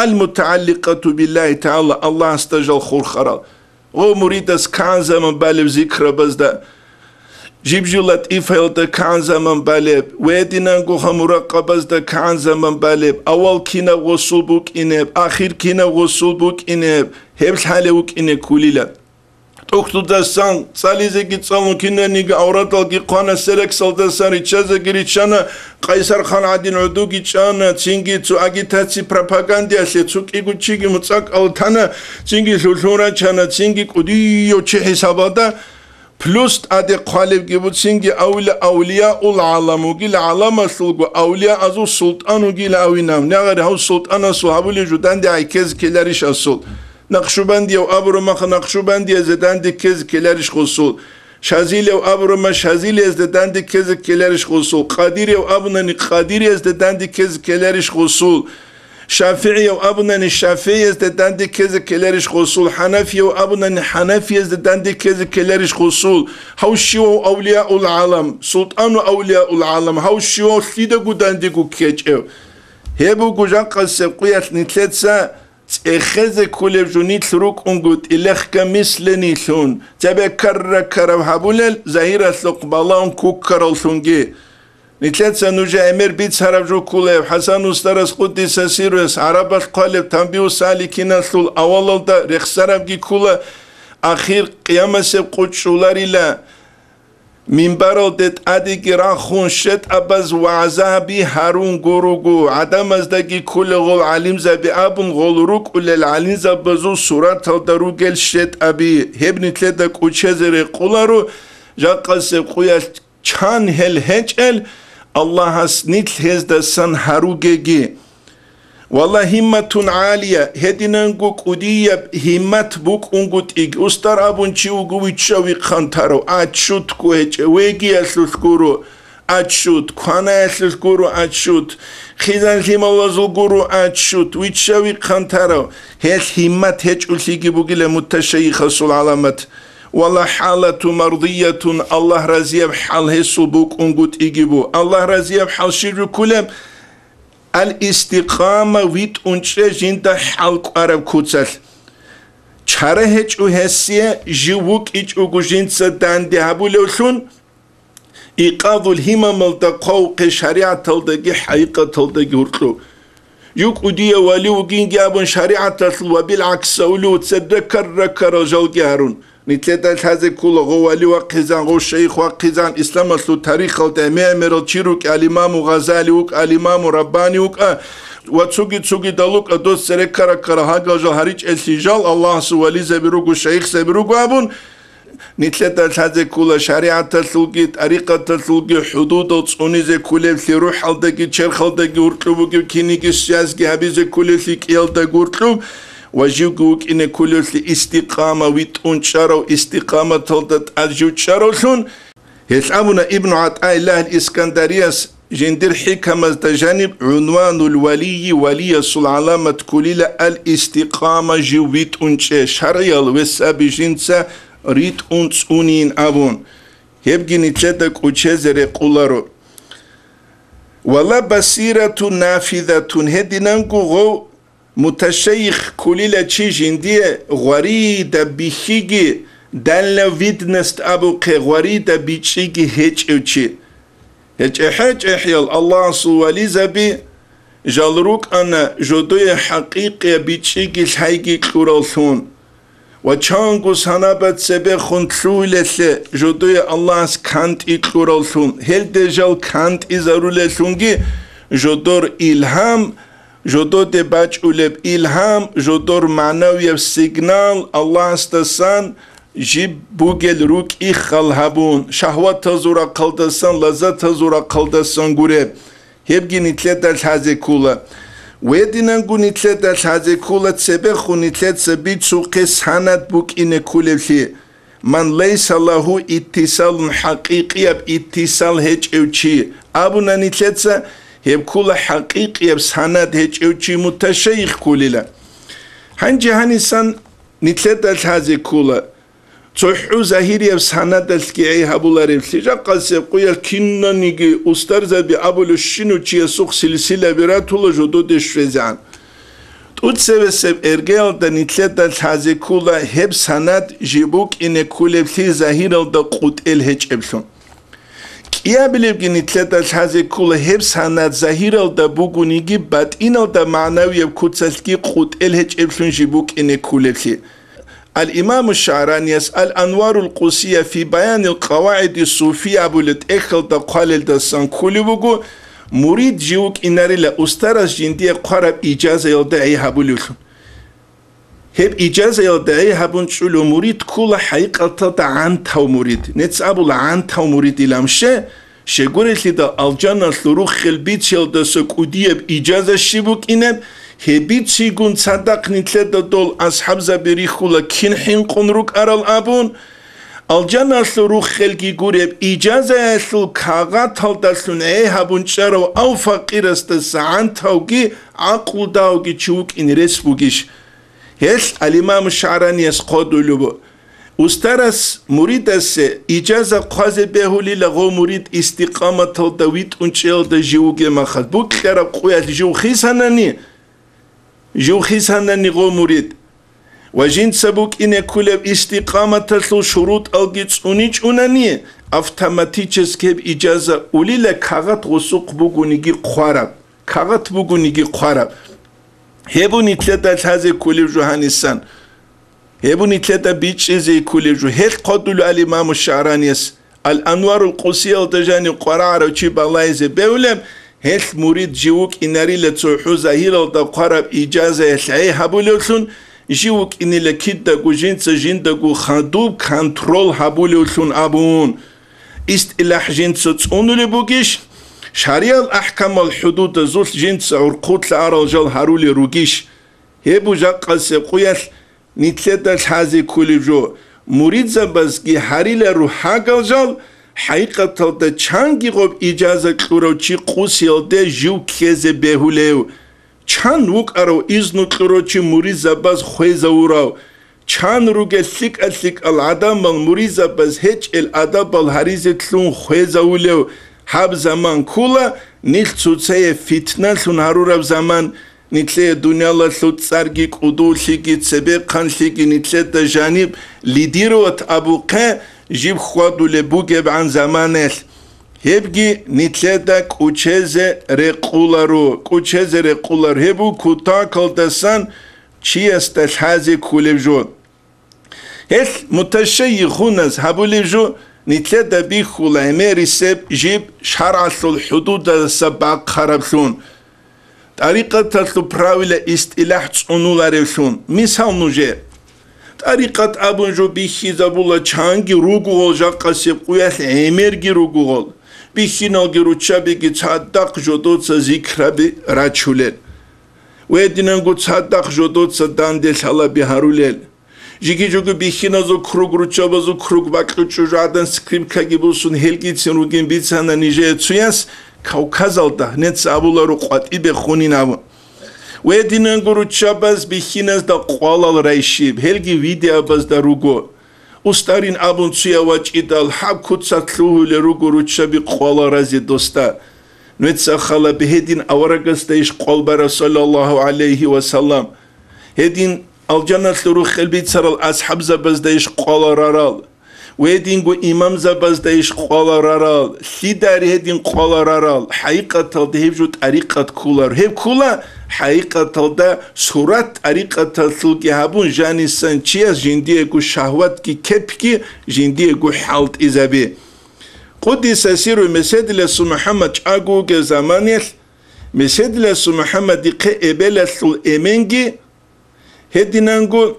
Ал-мутагӀалликъату биллагьи тагӀала, Аллагьасда жал хурхарал. Гъо муридас кагӀан заман балеб зикрабазда, жиб-жиб латӀифаялда кагӀан заман балеб, ва гьединанго гьа муракъабазда кагӀан заман балеб, авал кинаб гъосул букӀинеб, ахир кинаб гъосул букӀинеб, гьеб лъалев вукӀине ккулила. ТӀухьдудасан цӀализеги цӀалун, кинаниги аврадалги хъвана, сверексалдасан риччазеги риччана, Къайсар-хан гӀадин гӀодуги чӀана, цинги цо агитаци-пропагандиялъе цо кӀиго чиги муцӀакӀал тана, цинги лъугьун рачана, цинги кӀудияв чи хӀисабалда, плюс тӀаде хъвалебги буцинги авила авлияул гӀалам вугила, гӀаламалъулго авлияазул султӀан вугила авинав, нагъари гьав султӀанасул гьабулеб жо данде гӀеккезе ккеларищ асул? Накъшубандияв абураб маха накъшубандиязде данде ккезе ккеларищ гъосул? Шазилияв абураб ма шазилиязде данде ккезе ккеларищ гъосул? Къадирияв абунани къадириязде данде ккезе ккеларищ гъосул? ШафигӀияв абунани шафигӀиязде данде ккезе ккеларищ гъосул? ХӀанафияв абунани хӀанафиязде данде ккезе ккеларищ гъосул? Гьав щивав авлияул гӀалам, султӀану авлияул гӀалам, гьав щивав лъидаго дандего ккечӀев? Гьеб буго жакъасеб къуялъ нилъеца цӀехезе кколеб жо нилъ рукӀунго тӀилехка мисленилъун, цебе карра-караб гьабулел, загьиралъухъ балагьун куккараллъунги. Нилъеца нужее гӀемер бицараб жо кколеб, ХӀасан устарас къуддиса сирругьу гӀарабалъ хъвалеб Танбигьу саликиналъул авалалда рехсарабги ккола, ахир къиямасеб къо чӀоларила. Минбаралде тӀадеги рахун, щетӀабаз вагӀзаби гьарун гуруго, гӀадамаздаги ккола гъол гӀалимзаби абун, гъол рукӀулел гӀалимзабазул сураталда ругел щетӀаби. Гьеб нилъеда кӀучезе рекъоларо, жакъасеб къуялъ чан гьел гьечӀел, Аллагьас нилъ гьездасан гьаругеги. Вала гьимматун гӀалия, гьединанго кӀудияб гьиммат букӀунгутӀиги, устар абун чи вуго вичча-вихъан тарав, аччутго гьечӀев, вегиялъулъ гуро аччут, кванаялъулъ гуро аччут, хъизан-лъималазул гуро аччут, вичча-вихъан тарав, гьелъ гьиммат гьечӀолъиги бугила муташайихасул гӀаламат. Вала хӀалату мардиятун, Аллагь разияб хӀал гьесул букӀунгутӀиги бу. Аллагь разияб хӀал щиб руккулеб? Ал-истикъама, витӀун чӀе жинда хӀал кӀвараб куцалъ. Чара гьечӀо гьесие, жив вукӀичӀого жинца данде гьабулевлъун, икъазул гьимамалда хъвавухъе шаригӀаталдаги хӀакъикъаталдаги гьуркьу. Жив кӀудияв вали вугинги абун шаригӀаталъул ва билгӀакс авлу цебе раккар-раккарал жалги гьарун. Нилъеда лъазе ккола гъов вали вахъизан, гъов шайих вахъизан, исламалъул тарихалда гӀемер-гӀемерал чи рукӀа, ал-Имаму Гъазали вукӀа, ал-Имаму Раббани вукӀа ва цуги-цугидал рукӀа, дос цереккара-ккара гьагал жал гьаричӀеллъи жал Аллагьасул вализаби руго, шайихзаби руго абун, нилъеда лъазе ккола шаригӀаталъулги, тӀарикъаталъулги хӀудудал цӀунизе кколеблъи, рухӀалдаги черхалдаги гьуркьуб бугеб киниги связги гьабизе кколеблъи кӀиялда гьуркьуб, ва живги вукӀине кколевлъи истикъама, витӀун чӀарав, истикъаматалда тӀад жив чӀаравлъун. Гьелъ абуна Ибну ГӀатӀаиллагьил Искандарияс жиндир хӀикамазда жаниб гӀунванул валийи, валиясул гӀаламат кколила ал-истикъама, жив витӀун чӀе, шаргӀиял весаби жинца ритӀун цӀунин абун. Гьебги нилъеда кӀучезе рекъоларо. Вала басирату нафизатун, гьединанго гъов муташайих кколила чи жиндие гъваридаб бихьиги, дальновидность абухъе, гъваридаб бичӀчӀиги гьечӀев чи. ГьечӀехӀе-чӀехӀиял Аллагьасул вализаби жал рукӀана жодое хӀакъикъияб бичӀчӀиги лъайги кьураллъун. Ва чанго санаба цебехун лъугьулелъе жодое Аллагьас кантӀи кьураллъун, гьелде жал кантӀизарулеллъунги жодор илгьам, жододе бачӀулеб илгьам, жодор магӀнавияб сигнал Аллагьасдасан жиб бугел рукӀи хал гьабун, шагьватазул рахъалдасан, лаззатазул рахъалдасан гуреб. Гьебги нилъеда лъазе ккола. Гьединанго нилъеда лъазе ккола цебехун нилъеца бицухъе санад букӀине кколеблъи. Ман лайса лагьу иттисалун хӀакъикъияб иттисал гьечӀев чи, абуна нилъеца, гьеб ккола хӀакъикъияб санад гьечӀев чи муташайих кколила. Гьанже гьанисан нилъеда лъазе ккола. ЦохӀо загьирияб санадалъги гӀей гьабулареблъи, жакъасеб къуялъ кинаниги устарзаби абулев щинав чиясухъ силсилаби ратула жододе щвезегӀан. ТӀуцевесеб эргеялда нилъеда лъазе ккола гьеб санад жиб букӀине кколеблъи загьиралда къутӀел гьечӀеблъун. КӀиабилебги нилъеда лъазе ккола гьеб санад загьиралда бугониги, батӀиналда магӀнавияб куцалъги къутӀел гьечӀеблъун жиб букӀине кколеблъи. Ал-Имаму ШагӀранияс Ал-Анварул Къусия фи Баянил КъавагӀиди Суфия абулеб тӀехьалда хъвалелдасан кколеб буго, мурид жив вукӀинарила устарас жиндие хъвараб ижазаялда гӀей гьабулевлъун. Гьеб ижазаялда гӀей гьабун чӀулев мурид ккола хӀакъикъаталда гӀантав мурид. Нецц абула гӀантав муридилан, щегурелъидал алжаналъул руххел бициялдаса кӀудияб ижаза щиб букӀинеб, гьеб бицигун цадахъ нилъеда дол асхӀабзаби рихьула кин хӀинкъун рукӀарал абун, алжаналъул руххелги гуреб ижазаялъул кагъаталдалъун гӀей гьабун чӀарав ав факъирасдаса гӀантавги гӀакълудавги чи вукӀин рес бугищ? Гьелъ ал-Имаму ШагӀранияс хъвадулеб буго, устарас муридасе ижаза хъвазе бегьулила гъо мурид истикъаматалда витӀун чӀеялда жив вугеб махал, букьараб къуялъ жив хисанани, жив хисанани гъо мурид, ва жинца букӀине кколеб истикъаматалъул шурутӀалги цӀуничӀунани, автоматически гьеб ижаза улила кагъат гъосухъ бугониги хъвараб, кагъат бугониги хъвараб. Гьеб нилъеда лъазе кколеб жо гьанисан. Гьеб нилъеда бичӀчӀизе кколеб жо. Гьелъ хъвадулев ал-Имаму ШагӀранияс Ал-Анварул Къусиялда жанив къварагӀарав чи балайзе бевлеб, гьелъ мурид жив вукӀинарила цохӀо загьиралда хъвараб ижазаялъ гӀей гьабулевлъун, жив вукӀинила кидаго жинца жиндаго хадуб контрол гьабулевлъун абун. ИстӀилахӀ жинца цӀунулеб бугищ? Шариял ахӀкамал хӀудудазулъ жинца гӀурхъулъа арал жал гьарулел ругищ? Гьеб бу жакъасеб къуялъ нилъеда лъазе кколеб жо, муридзабазги гьарила рухӀагал жал, хӀакъикъаталда чанги гъоб ижаза кьурав чи къусиялде жив ккезе бегьулев, чан вукӀарав изну кьурав чи муридзабаз хвезавурав, чан ругел лъикӀа-лъикӀал гӀадамал муридзабаз гьечӀел адабал гьаризе лъун хвезавулев, гьаб заман ккула, нилъ цоцае фитналъун гьарураб заман, нилъее дуниялалъул цӀарги кӀудуллъиги цебехъанлъиги нилъеда жаниб лидировать абухъе жиб хьвадулеб бугебгӀан заманаялъ. Гьебги нилъеда кӀучезе рекъуларо, кӀучезе рекъуларо. Гьеб бу кутакалдасан чиясда лъазе кколеб жо. Гьелъ муташайихуназ гьабулеб жо нилъеда бихьула гӀемерисеб жиб шаргӀалъул хӀудудаса бахъараблъун, тӀарикъаталъул правила-истилахӀ цӀунуларевлъун. Мисал нужее. ТӀарикъат абун жо бихьизабула чанги ругогъал жакъасеб къуялъ гӀемерги ругогъал, бихьиналги руччабиги цадахъ жодоца зикраби рачулел. Гьединанго цадахъ жодоца данде лъалаби гьарулел. Жиги-жуги бихьиназул круг, руччабазул круг бакьучӀо жадан скрипкаги бусун, гьелгицин ругин бицана нижее цуяс Кавказалда, гьенца абуларо къватӀибе хунин абун. Гьединанго руччабаз бихьиназда къвалал райщиб, гьелги видеобазда руго. Устарин абун цуя вачӀидал, гьаб куцалъ лъугьулел руго руччаби къвалал разе досда. Нуеца хала бе гьедин аварагасда иш къвалбара, саллаллагьу гӀалайгьи ва саллам. Гьедин алжаналъул рухӀел бицарал асхӀабзабазда иш къваларарал, гьединго имамзабазда иш къваларарал, лъидари гьедин къваларарал, хӀакъикъаталда гьеб жо тӀарикъат кколар. Гьеб ккола хӀакъикъаталда сурат тӀарикъаталъулги гьабун жанисан чияс жиндиего шагьватги кепги жиндиего хӀалтӀизаби. Къуддиса сирру Меседиласул МухӀаммад чӀаго вугев заманиялъ, Меседиласул МухӀаммадихъе эбелалъул эменги гьединанго,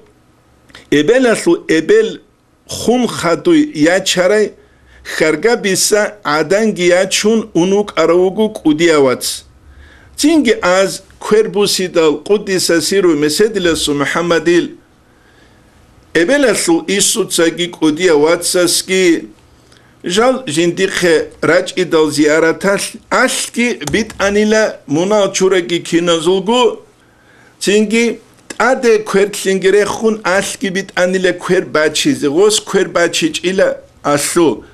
эбелалъул эбел хун хадуй ячарай, хьаргабиса гӀаданги ячун ун вукӀарав вуго кӀудияв вац. Цинги аз квер бусидал, къуддиса сирру Меседиласул МухӀаммадил эбелалъул инсуцаги кӀудияв вацасги жал жиндихъе рачӀидал зияраталъ алъги битӀанила мунагь чураги киназулго, цинги тӀаде квер лъинги рехун алъги битӀанила квер бачизе, гъос квер бачичӀила алъул.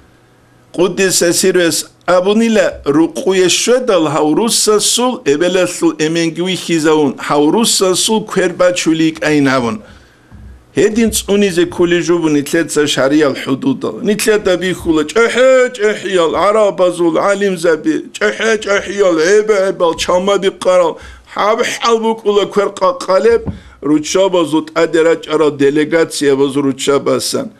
Къуддиса сирру абунила, рукъуе щведал гьав русасул эбелалъул эменги вихьизавун, гьав русасул квер бачулей кӀайин абун. Гьедин цӀунизе кколей жо бу нилъеца шариял хӀудудал. Нилъеда бихьула чӀехӀе-чӀехӀиял гӀарабазул гӀалимзаби, чӀехӀе-чӀехӀиял гӀеб-гӀебал чалмаби къарал, гьаб хӀал букӀула квер къакъалеб, руччабазул тӀаде рачӀарал делегациябазул руччабасан.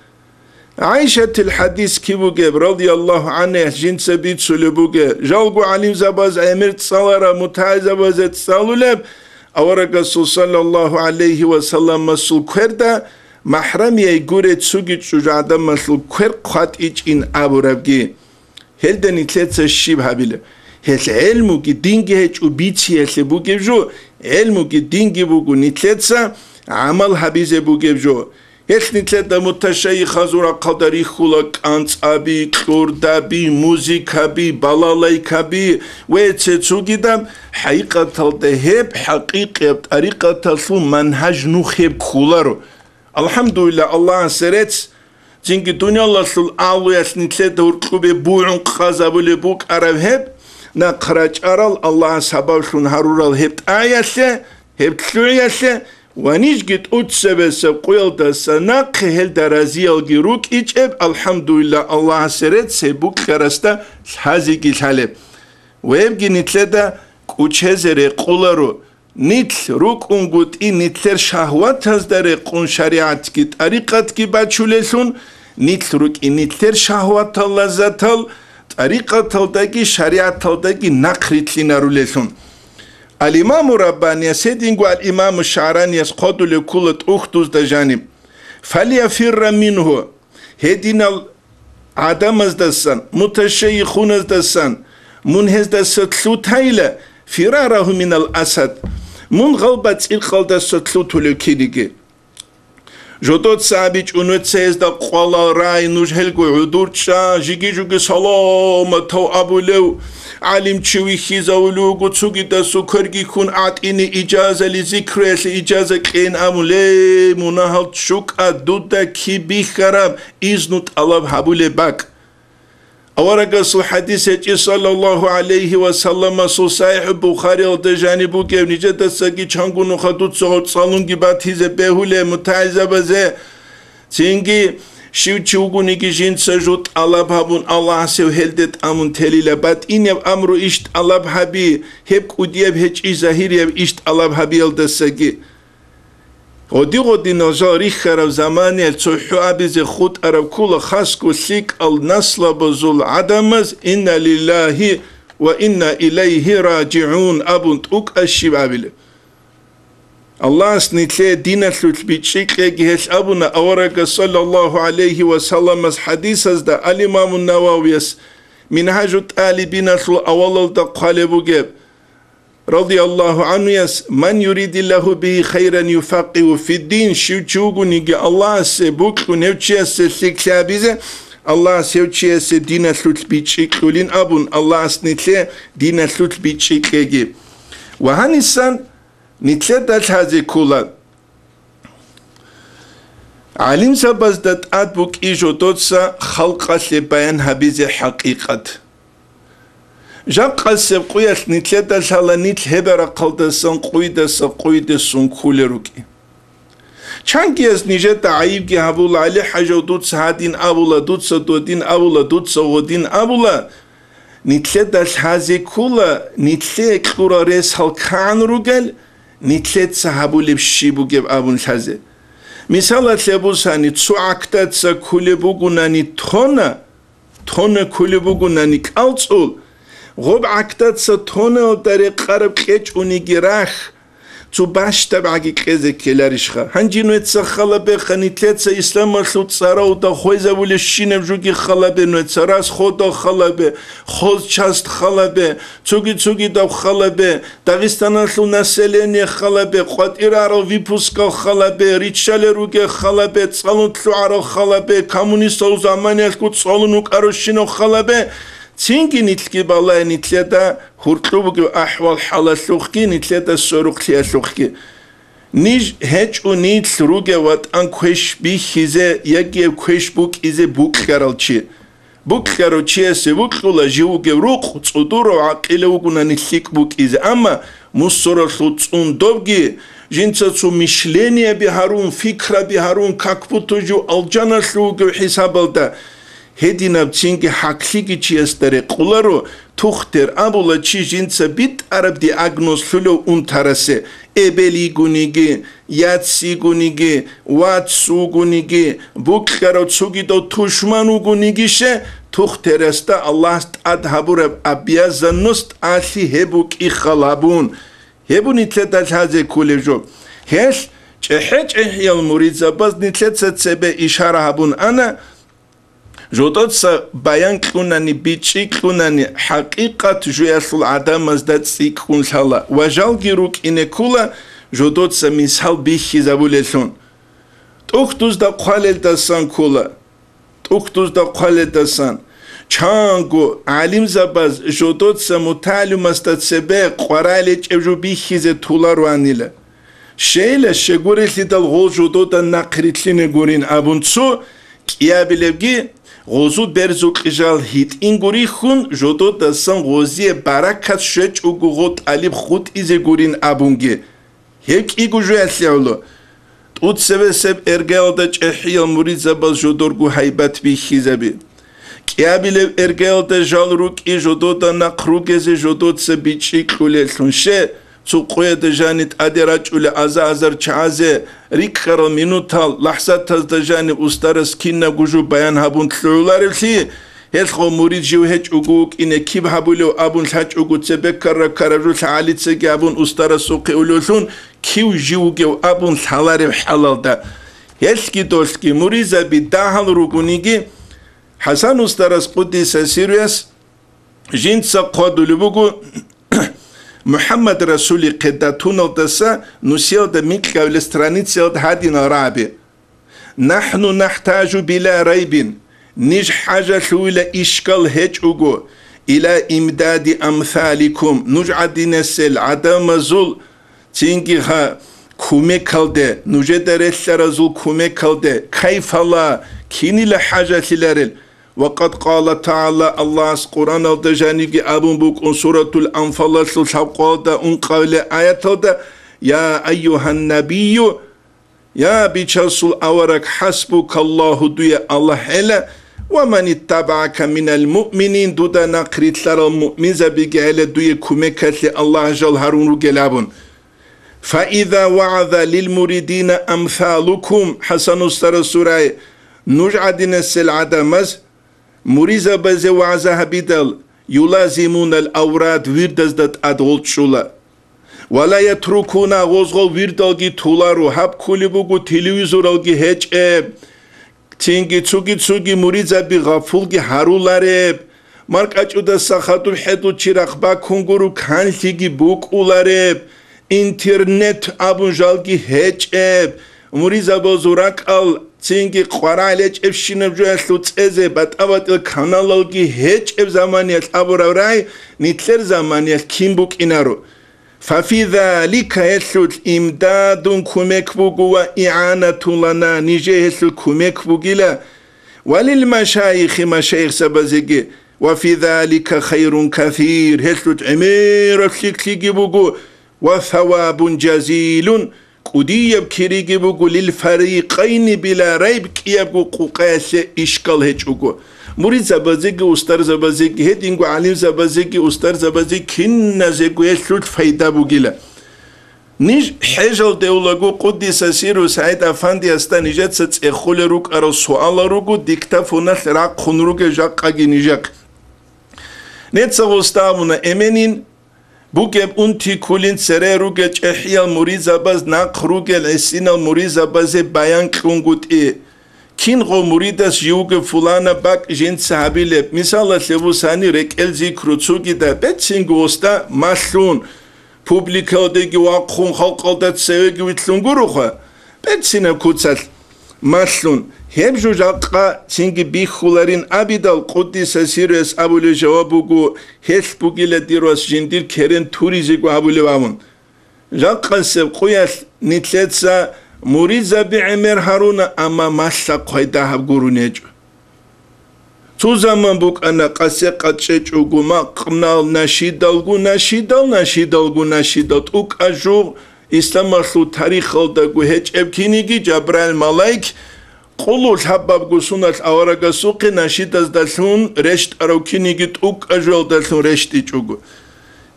ГӀайшатил хӀадис киб бугеб, радияллагьу гӀанхӀа, жинца бицулеб бугеб, жалго гӀалимзабаз гӀемер цӀалараб мутагӀилзабазе цӀалулеб, аварагасул саллаллагьу гӀалайгьи ва салламасул кверда, махӀрамияй гурей цуги чӀужугӀадамалъул квер хъватӀичӀин абурабги. Гьелда нилъеца щиб гьабила? Гьелъ гӀелмуги динги гьечӀо бициялъе бугеб жо, гӀелмуги динги буго нилъеца гӀамал гьабизе бугеб жо. Гьелъ нилъеда муташайихазул рахъалда рихьула кӀанцӀаби, кьурдаби, музыкаби, балалайкаби ва цецугидаб, хӀакъикъаталда гьеб хӀакъикъияб тӀарикъаталъул манхӀаж нух гьеб кколаро. АлхӀамдулиллагь, Аллагьасе рецц, цинги дуниялалъул агьлуялъ нилъеда гьуркьубе бугӀун къазабулеб букӀараб гьеб, нахъ рачӀарал Аллагьас гьабаблъун гьарурал гьеб тӀаялъе, гьеб лъугӀиялъе ва нижги тӀуцебесеб къуялдаса нахъе гьелда разиялги рукӀичӀеб, алхӀамдулиллагь, Аллагьасе рецц гьеб букӀарасда лъазеги лъалеб. Ва гьебги нилъеда кӀучезе рекъоларо, нилъ рукӀунгутӀи нилъер шагьватазда рекъун шаригӀатги тӀарикъатги бачулеллъун, Нилъ рукӀин нилъер шагьватал, лаззатал тӀарикъаталдаги шаригӀаталдаги нахърилълъинарулелъун. Ал-Имаму Раббанияс, гьединго ал-Имаму ШагӀранияс хъвадулев ккола тӀухьдузда жаниб: «Фальяфирра мингьу», гьединал гӀадамаздасан, муташайихуназдасан, мун гьездаса лъутайила, фирарагьу минал асад, мун гъалбацӀиркъалдаса лъутулев кириги. Жодоца абичӀо нуца гьезда къвалал рай, нуж гьелго гӀодор чӀа, жиги-жуги саламатав абулев гӀалимчи вихьизавулев вуго, цогидасул кверги хьун гӀатӀине ижазали зикруялъе ижаза кьейин абун, ле, мунагьал чукӀа, дуда киб бихьараб, изну тӀалаб гьабулеб бакӀ. Аварагасул хӀадис гьечӀи, саллаллагьу гӀалайгьи ва салламасул, СахӀихӀул Бухариялда жаниб бугеб, нижедасаги чанго нуха дуца гъоркь цӀалунги батизе бегьулеб мутагӀилзабазе. Цинги щив чи вугониги жинца жо тӀалаб гьабун, Аллагьас гьев гьелде тӀамун телила, батӀинаб амру иш тӀалаб гьаби, гьеб кӀудияб гьечӀищ загьирияб иш тӀалаб гьабиялдасаги. Гъоди-гъодинал жал рихьараб заманаялъ цохӀо абизе хутӀараб ккола хасго лъикӀал наслабазул гӀадамаз: «Инна лиллагьи ва инна илайгьи ражигӀун», абун тӀукӀа щиб абилеб. Аллагьас нилъее диналъулъ бичӀчӀи кьеги гьелъ абуна аварагас, саллаллагьу гӀалайгьи ва салламас, хӀадисазда ал-Имаму Нававияс МинхӀажу тӀалибиналъул авалалда хъвалеб бугеб, радияллагьу гӀанхуяс: «Ман юридиллагьу бигьи хайран юфаккъигьу фиддин», щив чи вугониги Аллагьасе бокьун гьев чиясе лъикӀлъи гьабизе, Аллагьас гьев чиясе диналъулъ бичӀчӀи кьулин абун, Аллагьас нилъе диналъулъ бичӀчӀи кьеги. Ва гьанисан нилъеда лъазе ккола. ГӀалимзабазда тӀад букӀи жодоца халкъалъе баян гьабизе хӀакъикъат. Жакъасеб къуялъ нилъеда лъала нилъ гьебарахъалдасан къуйдаса къуйдесун кколел рукӀи. Чангияз нижеда гӀайибги гьабула, ГӀали-хӀажав, дуца гьадин абула, дуца додин абула, дуца гъодин абула. Нилъеда лъазе ккола, нилъее кьурал рес гьалкагӀан ругел, нилъеца гьабулеб щиб бугеб абун лъазе. Мисалалъе бусани, цо гӀактаца кколеб бугунани тона, тона кколеб бугунани кӀалцӀул, гъоб гӀактаца тонаялда рекъараб кьечӀониги рахь, цо бащдабгӀаги кьезе ккеларищха? Гьанже нуеца халабеха, нилъеца исламалъул цӀарауда хвезабулебщинаб жуги халабе, нуеца расходал халабе, хозчаст халабе, цоги-цогидаб халабе, Дагъистаналъул население халабе, къватӀирарал выпускал халабе, риччалел ругел халабе, цӀалун лъугӀарал халабе, коммунистал заманиялъго цӀалун вукӀарабщинал халабе, цинги нилъги балай нилъеда гьуркьу бугеб ахӀвал-хӀалалъухъги, нилъеда сорухълъиялъухъги. Ниж гьечӀо нилъ ругев ватӀан квеш бихьизе яги гьеб квеш букӀизе букьарал чи. Букьарав чиясе букьула жив вугев рукъ, цӀудурав гӀакъилав вугунани лъикӀ букӀизе, амма мусуралъул цӀун добги, жинца цо мишлениеби гьарун, фикраби гьарун, как будто жив алжаналъув вугев хӀисабалда, гьединаб цинги хӀаклъиги чиясда рекъоларо, тухтер абула чи жинца битӀараб диагноз лъулев унтарасе, эбел йигониги, яц йигониги, вац вугониги, букьарав цогидав тушман вугониги, ше, тухтерасда Аллагьас тӀад гьабураб обязанность тӀалъи гьеб букӀи халабун. Гьеб нилъеда лъазе кколеб жо. Гьелъ чӀехӀе-чӀехӀиял муридзабаз нилъеца цебе ишара гьабун ана, жодоца баян кьунани, бичӀчӀи кьунани, хӀакъикъат жуялъул гӀадамазда цӀикӀкӀун лъала ва жалги рукӀине ккола жодоца мисал бихьизабулелъун. ТӀухьдузда хъвалелдасан ккола. ТӀухьдузда хъвалелдасан. Чанго гӀалимзабаз жодоца мутагӀалимасда цебе къваригӀел гьечӀеб жо бихьизе толароанила. Щейила, щегурелъидал гъол жодода нахърилълъине гурин абун цо кӀиабилебги, гъозул берзукъи жал гьитӀинго рихьун, жододасан гъозие баракат щвечӀого гъо тӀалиб хутӀизе гурин абунги. Гьеб кӀиго жоялъе гӀоло. ТӀуцебесеб эргаялда чӀехӀиял муридзабаз жодорго гьайбат бихьизаби. КӀиабилеб эргаялда жал рукӀи жодода нахъ ругезе жодоца бичӀчӀи кьулелъун. Ще, цо къояда жани тӀаде рачӀула аза-азар чагӀазе рикӀкӀарал минутал, лахӀзатазда жани устарас кинабго жо баян гьабун лъугӀуларевлъи, гьелъго мурид жив гьечӀого вукӀине киб гьабулев абун лъачӀого цебе ккара-ккара жо лъагӀалицаги абун устарасухъе улевлъун кив жив вугев абун лъаларев хӀалалда. Гьелъги долъги муризаби дагьал ругониги, ХӀасан устарас къуддиса сирруяс жинца хъвадулеб буго, МухӀаммад Расулихъе датуналдаса нусиялда микьабилеб страницаялда гьадинал рагӀаби: «НахӀну нахӀтажу била райбин», ниж хӀажалъувила ишкал гьечӀого, «ила имдади амсаликум», нуж гӀадинасел гӀадамазул цинги гьа кумекалде, нужеда релълъаразул кумекалде, кайфала, кинила хӀажалъиларел. Ва къад къала тагӀала, Аллагьас Къуръаналда жаниги абун букӀун, Суратул Анфалалъул лъабкъоялда ункъабилеб аяталда: «Я айюгьан набийю», я бичасул авараг, «хӀасбукаллагьу», дуе Аллагь гӀела, «ва ман иттабагӀака минал муъминин», дуда нахърилълъарал муъминзабиги гӀела дуе кумекалъе Аллагь жал гьарун ругел абун. «Фаиза вагӀаза лил муридина амсалукум», ХӀасан устарас сурай, нуж гӀадинасел гӀадамаз муризабазе вагӀза гьабидал, «юлазимунал аврад», вирдазда тӀад гъолчӀула. «Ва ла ятрукуна», гъозгъал вирдалги толаро, гьаб кколеб буго телевизоралги гьечӀеб. Цинги цуги-цуги муридзаби гъафулги гьарулареб, маркӀачӀудаса хадуб хӀедул чи рахъ бакун гуро канлъиги букӀулареб, интернет абун жалги гьечӀеб, муридзабазул ракӀал цинги къварагӀел гьечӀебщинаб жоялъул цӀезе батӀа-батӀил каналалги гьечӀеб заманиялъ абураб рагӀи, нилъер заманиялъ кин букӀинаро? «Фафи залика», гьелъулъ имдадун кумек буго, «ва игӀанатун лана», нижее гьелъул кумек бугила, «ва лил машайихи», машайихзабазеги, «ва фи залика хайрун касир», гьелъулъ гӀемераб лъикӀлъиги буго, «ва савабун жазилун», кӀудияб кириги буго, «лил фарикъайни била райб», кӀиябго къукъаялъе ишкал гьечӀого. Муридзабазеги устарзабазеги, гьединго гӀалимзабазеги устарзабазеги киназего гьелъулъ пайда бугила. Ниж хӀежалде улаго, къуддиса сирру СагӀид Афандиясда нижеца цӀехолел рукӀарал суалал руго, диктофоналъ рахъун ругел жакъаги нижехъ. Нецагъ уста абуна эменин, бугеб унти ккулин цере ругел чӀехӀиял муридзабаз нахъ ругел гӀисинал муридзабазе баян кьунгутӀи. Кинго муридас живго фулана бакӀ жинца гьабилеб, мисалалъе бусани рекӀел зикру цугида бецинго уста малъун, публикалдеги вахъун халкъалда цевеги вилълъун гуроха, бецинаб куцалъ малъун, гьеб жо жакъа цинги бихьуларин абидал, къуддиса сирруяс абулеб жаваб буго, гьелъ бугила дир вас жиндир керен туризего абулеб абун. Жакъасеб къуялъ нилъеца муридзаби гӀемер гьаруна, амма малъа хъвай дагьаб гурун гьечӀо. Цо заман букӀана, къасе къачӀечӀого макънал нашидалгу, нашидал, нашидалгу, нашидал, тӀукӀа жугъ, исламалъул тарихалдаго гьечӀеб киниги Жабраил малаик къулу лъабабго суналъ аварагасухъе нашидаздалъун рещтӀарав киниги тӀукӀа жуялдалъун рещтӀичӀого.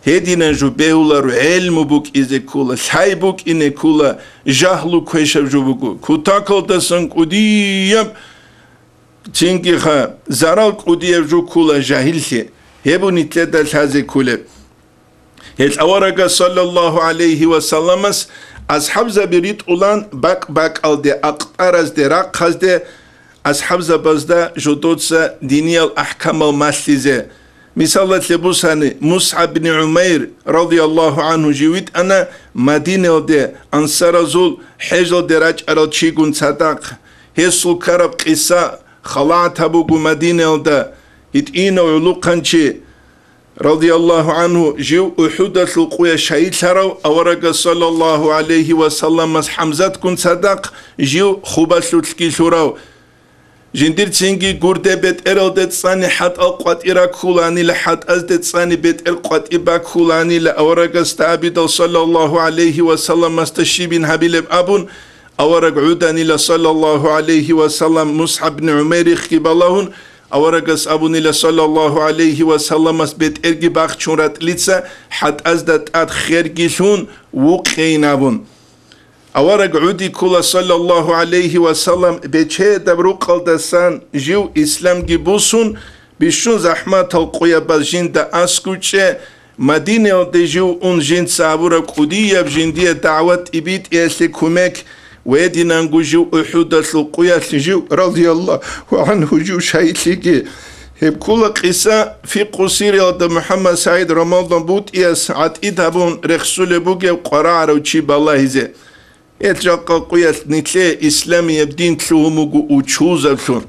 Гьединан жо бегьуларо, гӀелму букӀизе ккола, лъай букӀине ккола, жагьлу квешаб жо буго. Кутакалдасан кӀудияб, цинги ха, зарал кӀудияб жо ккола жагьиллъи, гьеб нилъеда лъазе кколеб. Гьел аварагас, саллаллагьу гӀалайгьи ва салламас, асхӀабзаби ритӀулан бакӀ-бакӀалде, акътӀаразде, рахъазде, асхӀабзабазда жодоца диниял ахӀкамал малъизе. Мисалалъе бусани, МусгӀаб бин ГӀумайр, радияллагьу гӀангьу, жив витӀана Мадинаялде ансаразул хӀежалде рачӀарал чигун цадахъ. Гьесул ккараб къиса халатаб буго Мадинаялда. ГьитӀинав гӀулухъанчи, радияллагьу гӀангьу, жив УхӀудалъул къуя шагьидлъарав, аварагас, саллаллагьу гӀалайгьи ва салламас, ХӀамзатгун цадахъ жив Хубалъулъги лъурав. Жиндирцинги гурде бетӀералде цӀани хӀатӀал къватӀи раккуланила, хӀатӀазде цӀани бетӀер къватӀи баккуланила, аварагасда абидал, саллаллагьу гӀалайгьи ва салламасда щибин гьабилеб абун, авараг гӀуданила, саллаллагьу гӀалайгьи ва саллам, МусгӀаб бин ГӀумайрихъги балагьун, Аварагас абунила, саллаллагьу гӀалайгьи ва салламас, бетӀерги бахчун ратӀлица хӀатӀазда тӀад херги лъун вукъейин абун. Авараг гӀуди ккола, саллаллагьу гӀалайгьи ва саллам, бечедаб рукъалдасан жив исламги бусун, бищун захӀматал къуябаз жинда аскӀучӀе, Мадинаялде жив ун жинца гьабураб кӀудияб жиндие дагӀват тӀибитӀиялъе кумек, ва гьединанго жив УхӀудалъул къуялъ жив, радияллагьу гӀангьу, жив шагьидлъиги. Гьеб ккола къиса, фикъу сиралда МухӀаммад СагӀид Рамазан БутӀияс гӀатӀид гьабун рехсулеб бугеб къварагӀарав чи балагьизе. Гьел жакъа къуялъ нилъее исламияб дин лъугьун буго учузаблъун,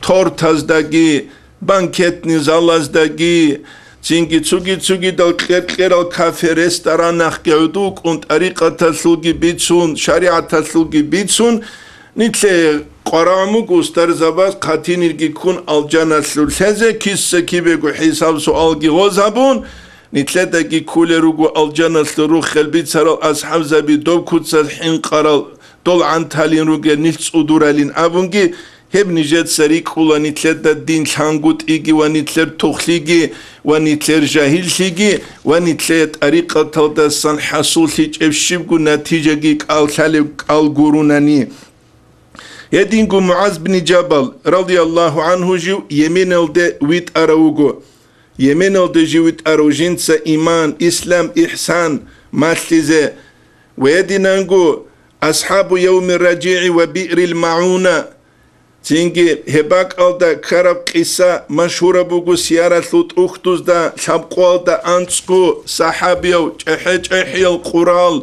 тортаздаги, банкетный залаздаги, цинги цуги-цугидал кьер-кьерал кафе-ресторанахъги гӀодов вукӀун, тӀарикъаталъулги бицун, шаригӀаталъулги бицун, нилъее къварагӀун буго устарзабаз хъатинирги ккун алжаналъур лъезе, киса-кибего хӀисаб-суалги гъоз гьабун, Нилъедаги кколел руго алжаналъул рухӀал бицарал асхӀабзаби, доб куцалъ хӀинкъарал, дол гӀанталин ругел нилъ цӀудуралин абунги, гьеб нижеца рикӀкӀула нилъеда дин лъангутӀиги ва нилъер тухлъиги ва нилъер жагьиллъиги ва нилъее тӀарикъаталдасан хӀасуллъичӀеб щибго натижаги кӀаллъалеб кӀал гурунани. Гьединго МугӀаз бин Жабал, радияллагьу гӀангьу, жив Йеменалде витӀарав вуго. Йеменалде жив витӀарав жинца иман, ислам, ихсан малъизе ва гьединанго асхӀабу Явмир РажигӀи ва Биърил МагӀуна. Цинги гьеб бакӀалда ккараб къиса машгьураб буго сияралъул тӀухьдузда, лъабкъоялда анцӀго сахӀабияв чӀехӀе-чӀехӀиял къурал,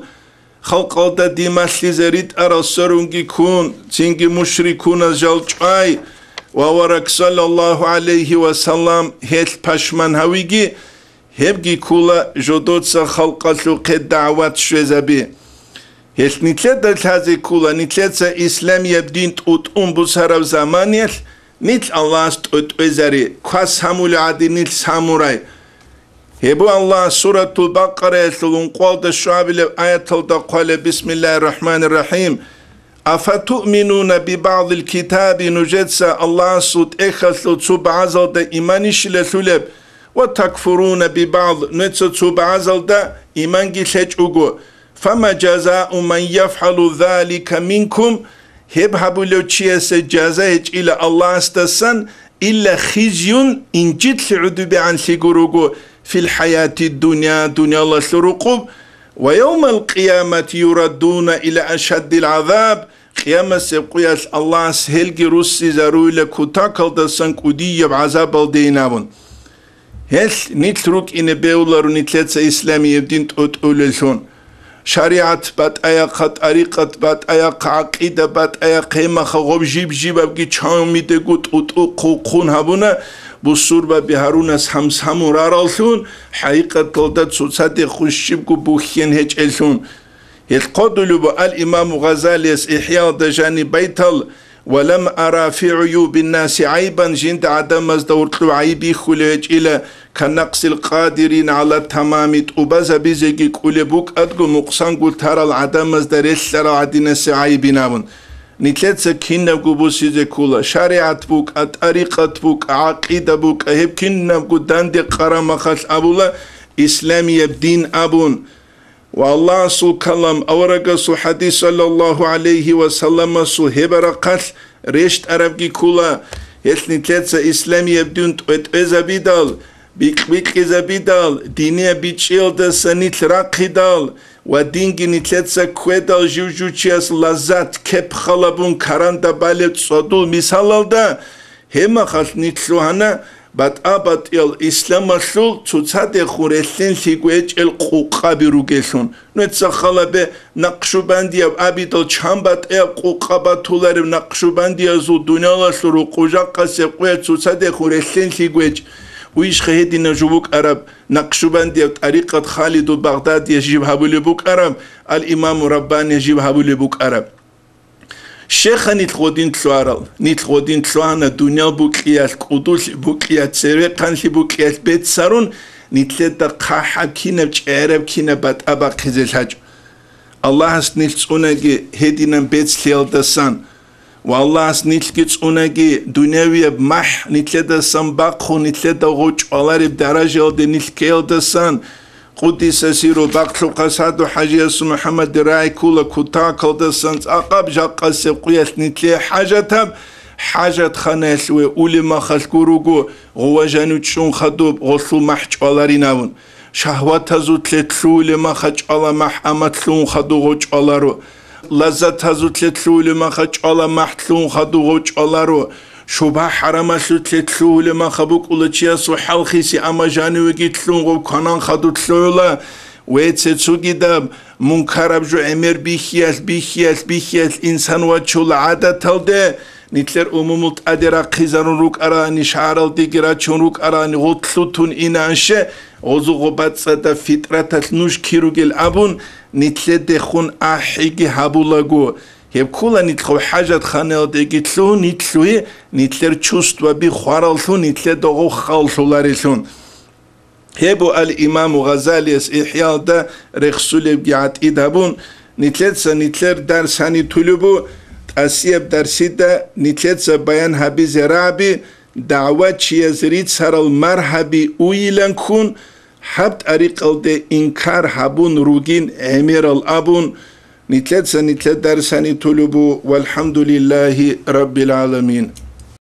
халкъалда дин малъизе ритӀарал сверунги ккун, цинги мушрикуназ жал чӀвай ва авараг саллаллагьу гӀалайгьи ва саллам гьелъ пашман гьавиги, гьебги ккола жодоца халкъалъухъе дагӀват щвезаби. Гьелъ нилъеда лъазе ккола, нилъеца исламияб дин тӀутӀун бусараб заманиялъ нилъ Аллагьас тӀотӀвезари, квас гьамулев гӀадин нилъ самурай. Гьеб буго Аллагь Суратул Бакъараялъул ункъоялда щуабилеб аяталда хъвалеб: «Бисмиллагьир рахӀманир рахӀим. Афатуъминуна бибагӀдил китаби», нужеца Аллагьасул тӀехьалъул цо багӀазалда иманищила лъулеб, «ва такфуруна бибагӀд», нужеца цо багӀазалда иманги лъечӀого. «Фама жазау ман яфгӀалу залика минкум», гьеб гьабулев чиясе жаза гьечӀила Аллагьасдасан, «илла хизюн», инжитлъи гӀодобегӀанлъи гурого, «фил хӀаяти дуня», дуниялалъул рукъуб, «ва явмал къиямати юраддуна ила ашаддил гӀазаб», къиямасеб къуялъ Аллагьас гьелги руссизаруйла кутакалдасан кӀудияб гӀазабалдейин абун. Гьелъ нилъ рукӀине бегьуларо нилъеца исламияб дин тӀотӀулеллъун. ШаригӀат батӀаяхъа, тӀарикъат батӀаяхъа, гӀакъида батӀаяхъа, гьемаха гъоб жиб-жибабги чамидего тӀутӀухъ хъун гьабуна, бусурбаби гьарунас гьамсамурараллъун, хӀакъикъаталда цоцадехун щибго бухьен гьечӀеллъун. Гьелъ хъодулеб ал-Имаму Гъазалияс ИхӀяалда жаниб байтал: «Ва лам ара фи гӀуюбиннаси гӀайбан», жинда гӀадамазда гьоркьоб гӀайиб бихьулев гьечӀила, «канакъсил къадирин гӀала тамами», тӀубазабизеги кӀулеб букӀадго, мукъсанго тарал гӀадамазда релълъарал гӀадинасеб гӀайибин абун. Нилъеца кинабго бусизе ккола, шаригӀат букӀа, тӀарикъат букӀа, гӀакъида букӀа, гьеб кинабго данде къарамахалъ абула исламияб дин абун. Ва Аллагьасул калам, аварагасул хӀадис, саллаллагьу гӀалайгьи ва салламасул гьебарахъалъ рещтӀарабги ккола, гьелъ нилъеца исламияб дин тӀветӀвезабидал, бикь-бикьизабидал, динияб бичӀчӀиялдаса нилъ рахъидал ва динги нилъеца ккведал жив-жучияс лаззат, кеп халабун каранда балеб цӀодул мисалалда, Гьебмахалъ нилъ лъугьана батӀа-батӀиял исламалъул цоцадехун релълъинлъиго гьечӀел къукъаби ругеллъун. Нуца халабе, накъшубандияб абидал чан батӀияб къукъа батуларев накъшубандиязул дуниялалъул рукъужахъасе къуя цоцадехун релълъинлъиго гьечӀ. Уйищха гьединаб жо букӀараб, накъшубандияб тӀарикъат Халидул Багъдадия жиб гьабулеб букӀараб, ал-Имаму Раббания жиб гьабулеб букӀараб. Щеха нилъ гъодин лъугьарал, нилъ гъодин лъугьана дуниял букӀиялъ, кӀудулъи букӀиялъ, церехъанлъи букӀиялъ беццарун, нилъеда хъахӀаб кинаб, чӀегӀераб кинаб батӀа бахъизе лъачӀо. Аллагьас нилъ цӀунаги гьединан бецлъиялдасан. Ва Аллагьас нилъги цӀунаги, дунявияб махӀ нилъедасан бахъун, нилъеда гъов чӀвалареб даражаялде нилъ ккеялдасан, Къуддиса сирругьу, бахълъухъа саду ХӀажиясул МухӀаммадил рагӀи ккола кутакалдасан цӀакъаб жакъасеб къуялъ нилъее хӀажатаб, хӀажатханаялъ ве улеб махалъ гуруго, гъов жанив чӀун хадуб, гъолъул махӀ чӀваларин абун. Шагьватазулъе лъугьулеб маха чӀвала махӀ, амма лъугьун хадуб гъов чӀваларо. Лаззатазулъе лъугьулеб маха чӀвала махӀ, лъугьун хадуб гъов чӀваларо. Шубгьа-хӀарамалъулъе лъугьулеб маха букӀула чиясул хӀалхиси, амма жанивеги лъугьун гъов кванан хадуб лъугьула. Ве цецугидаб, мункараб жо гӀемер бихьиялъ, бихьиялъ, бихьиялъ инсан вачула гӀадаталде, нилъер умумул тӀаде рахъизарун рукӀарани, шагьаралдеги рачун рукӀарани, гъутлъутун инанше, гъозу гъо бацӀцӀадаб фитӀраталъ нуж киругел абун, нилъедехун ахӀиги гьабулаго, гьеб ккола нилъго хӀажатханаялдеги лъугьун, нилъ лъугьи, нилъер чувстваби хвараллъун, нилъеда гъо халлъуларелъун. Гьеб буго ал-Имаму Гъазалияс ИхӀяалда рехсулебги гӀатӀид гьабун, нилъеца нилъер дарс гьаниб тулеб бу, тӀасияб дарсида нилъеца баян гьабизе раби, дагӀвачияз рицарал маргьаби уйилан ккун, гьаб тӀарикъалде инкар гьабун ругин гӀемерал абун, нилъеца нилъер дарс гьаниб тулеб бу, валхӀамдулиллагьи раббил гӀаламин.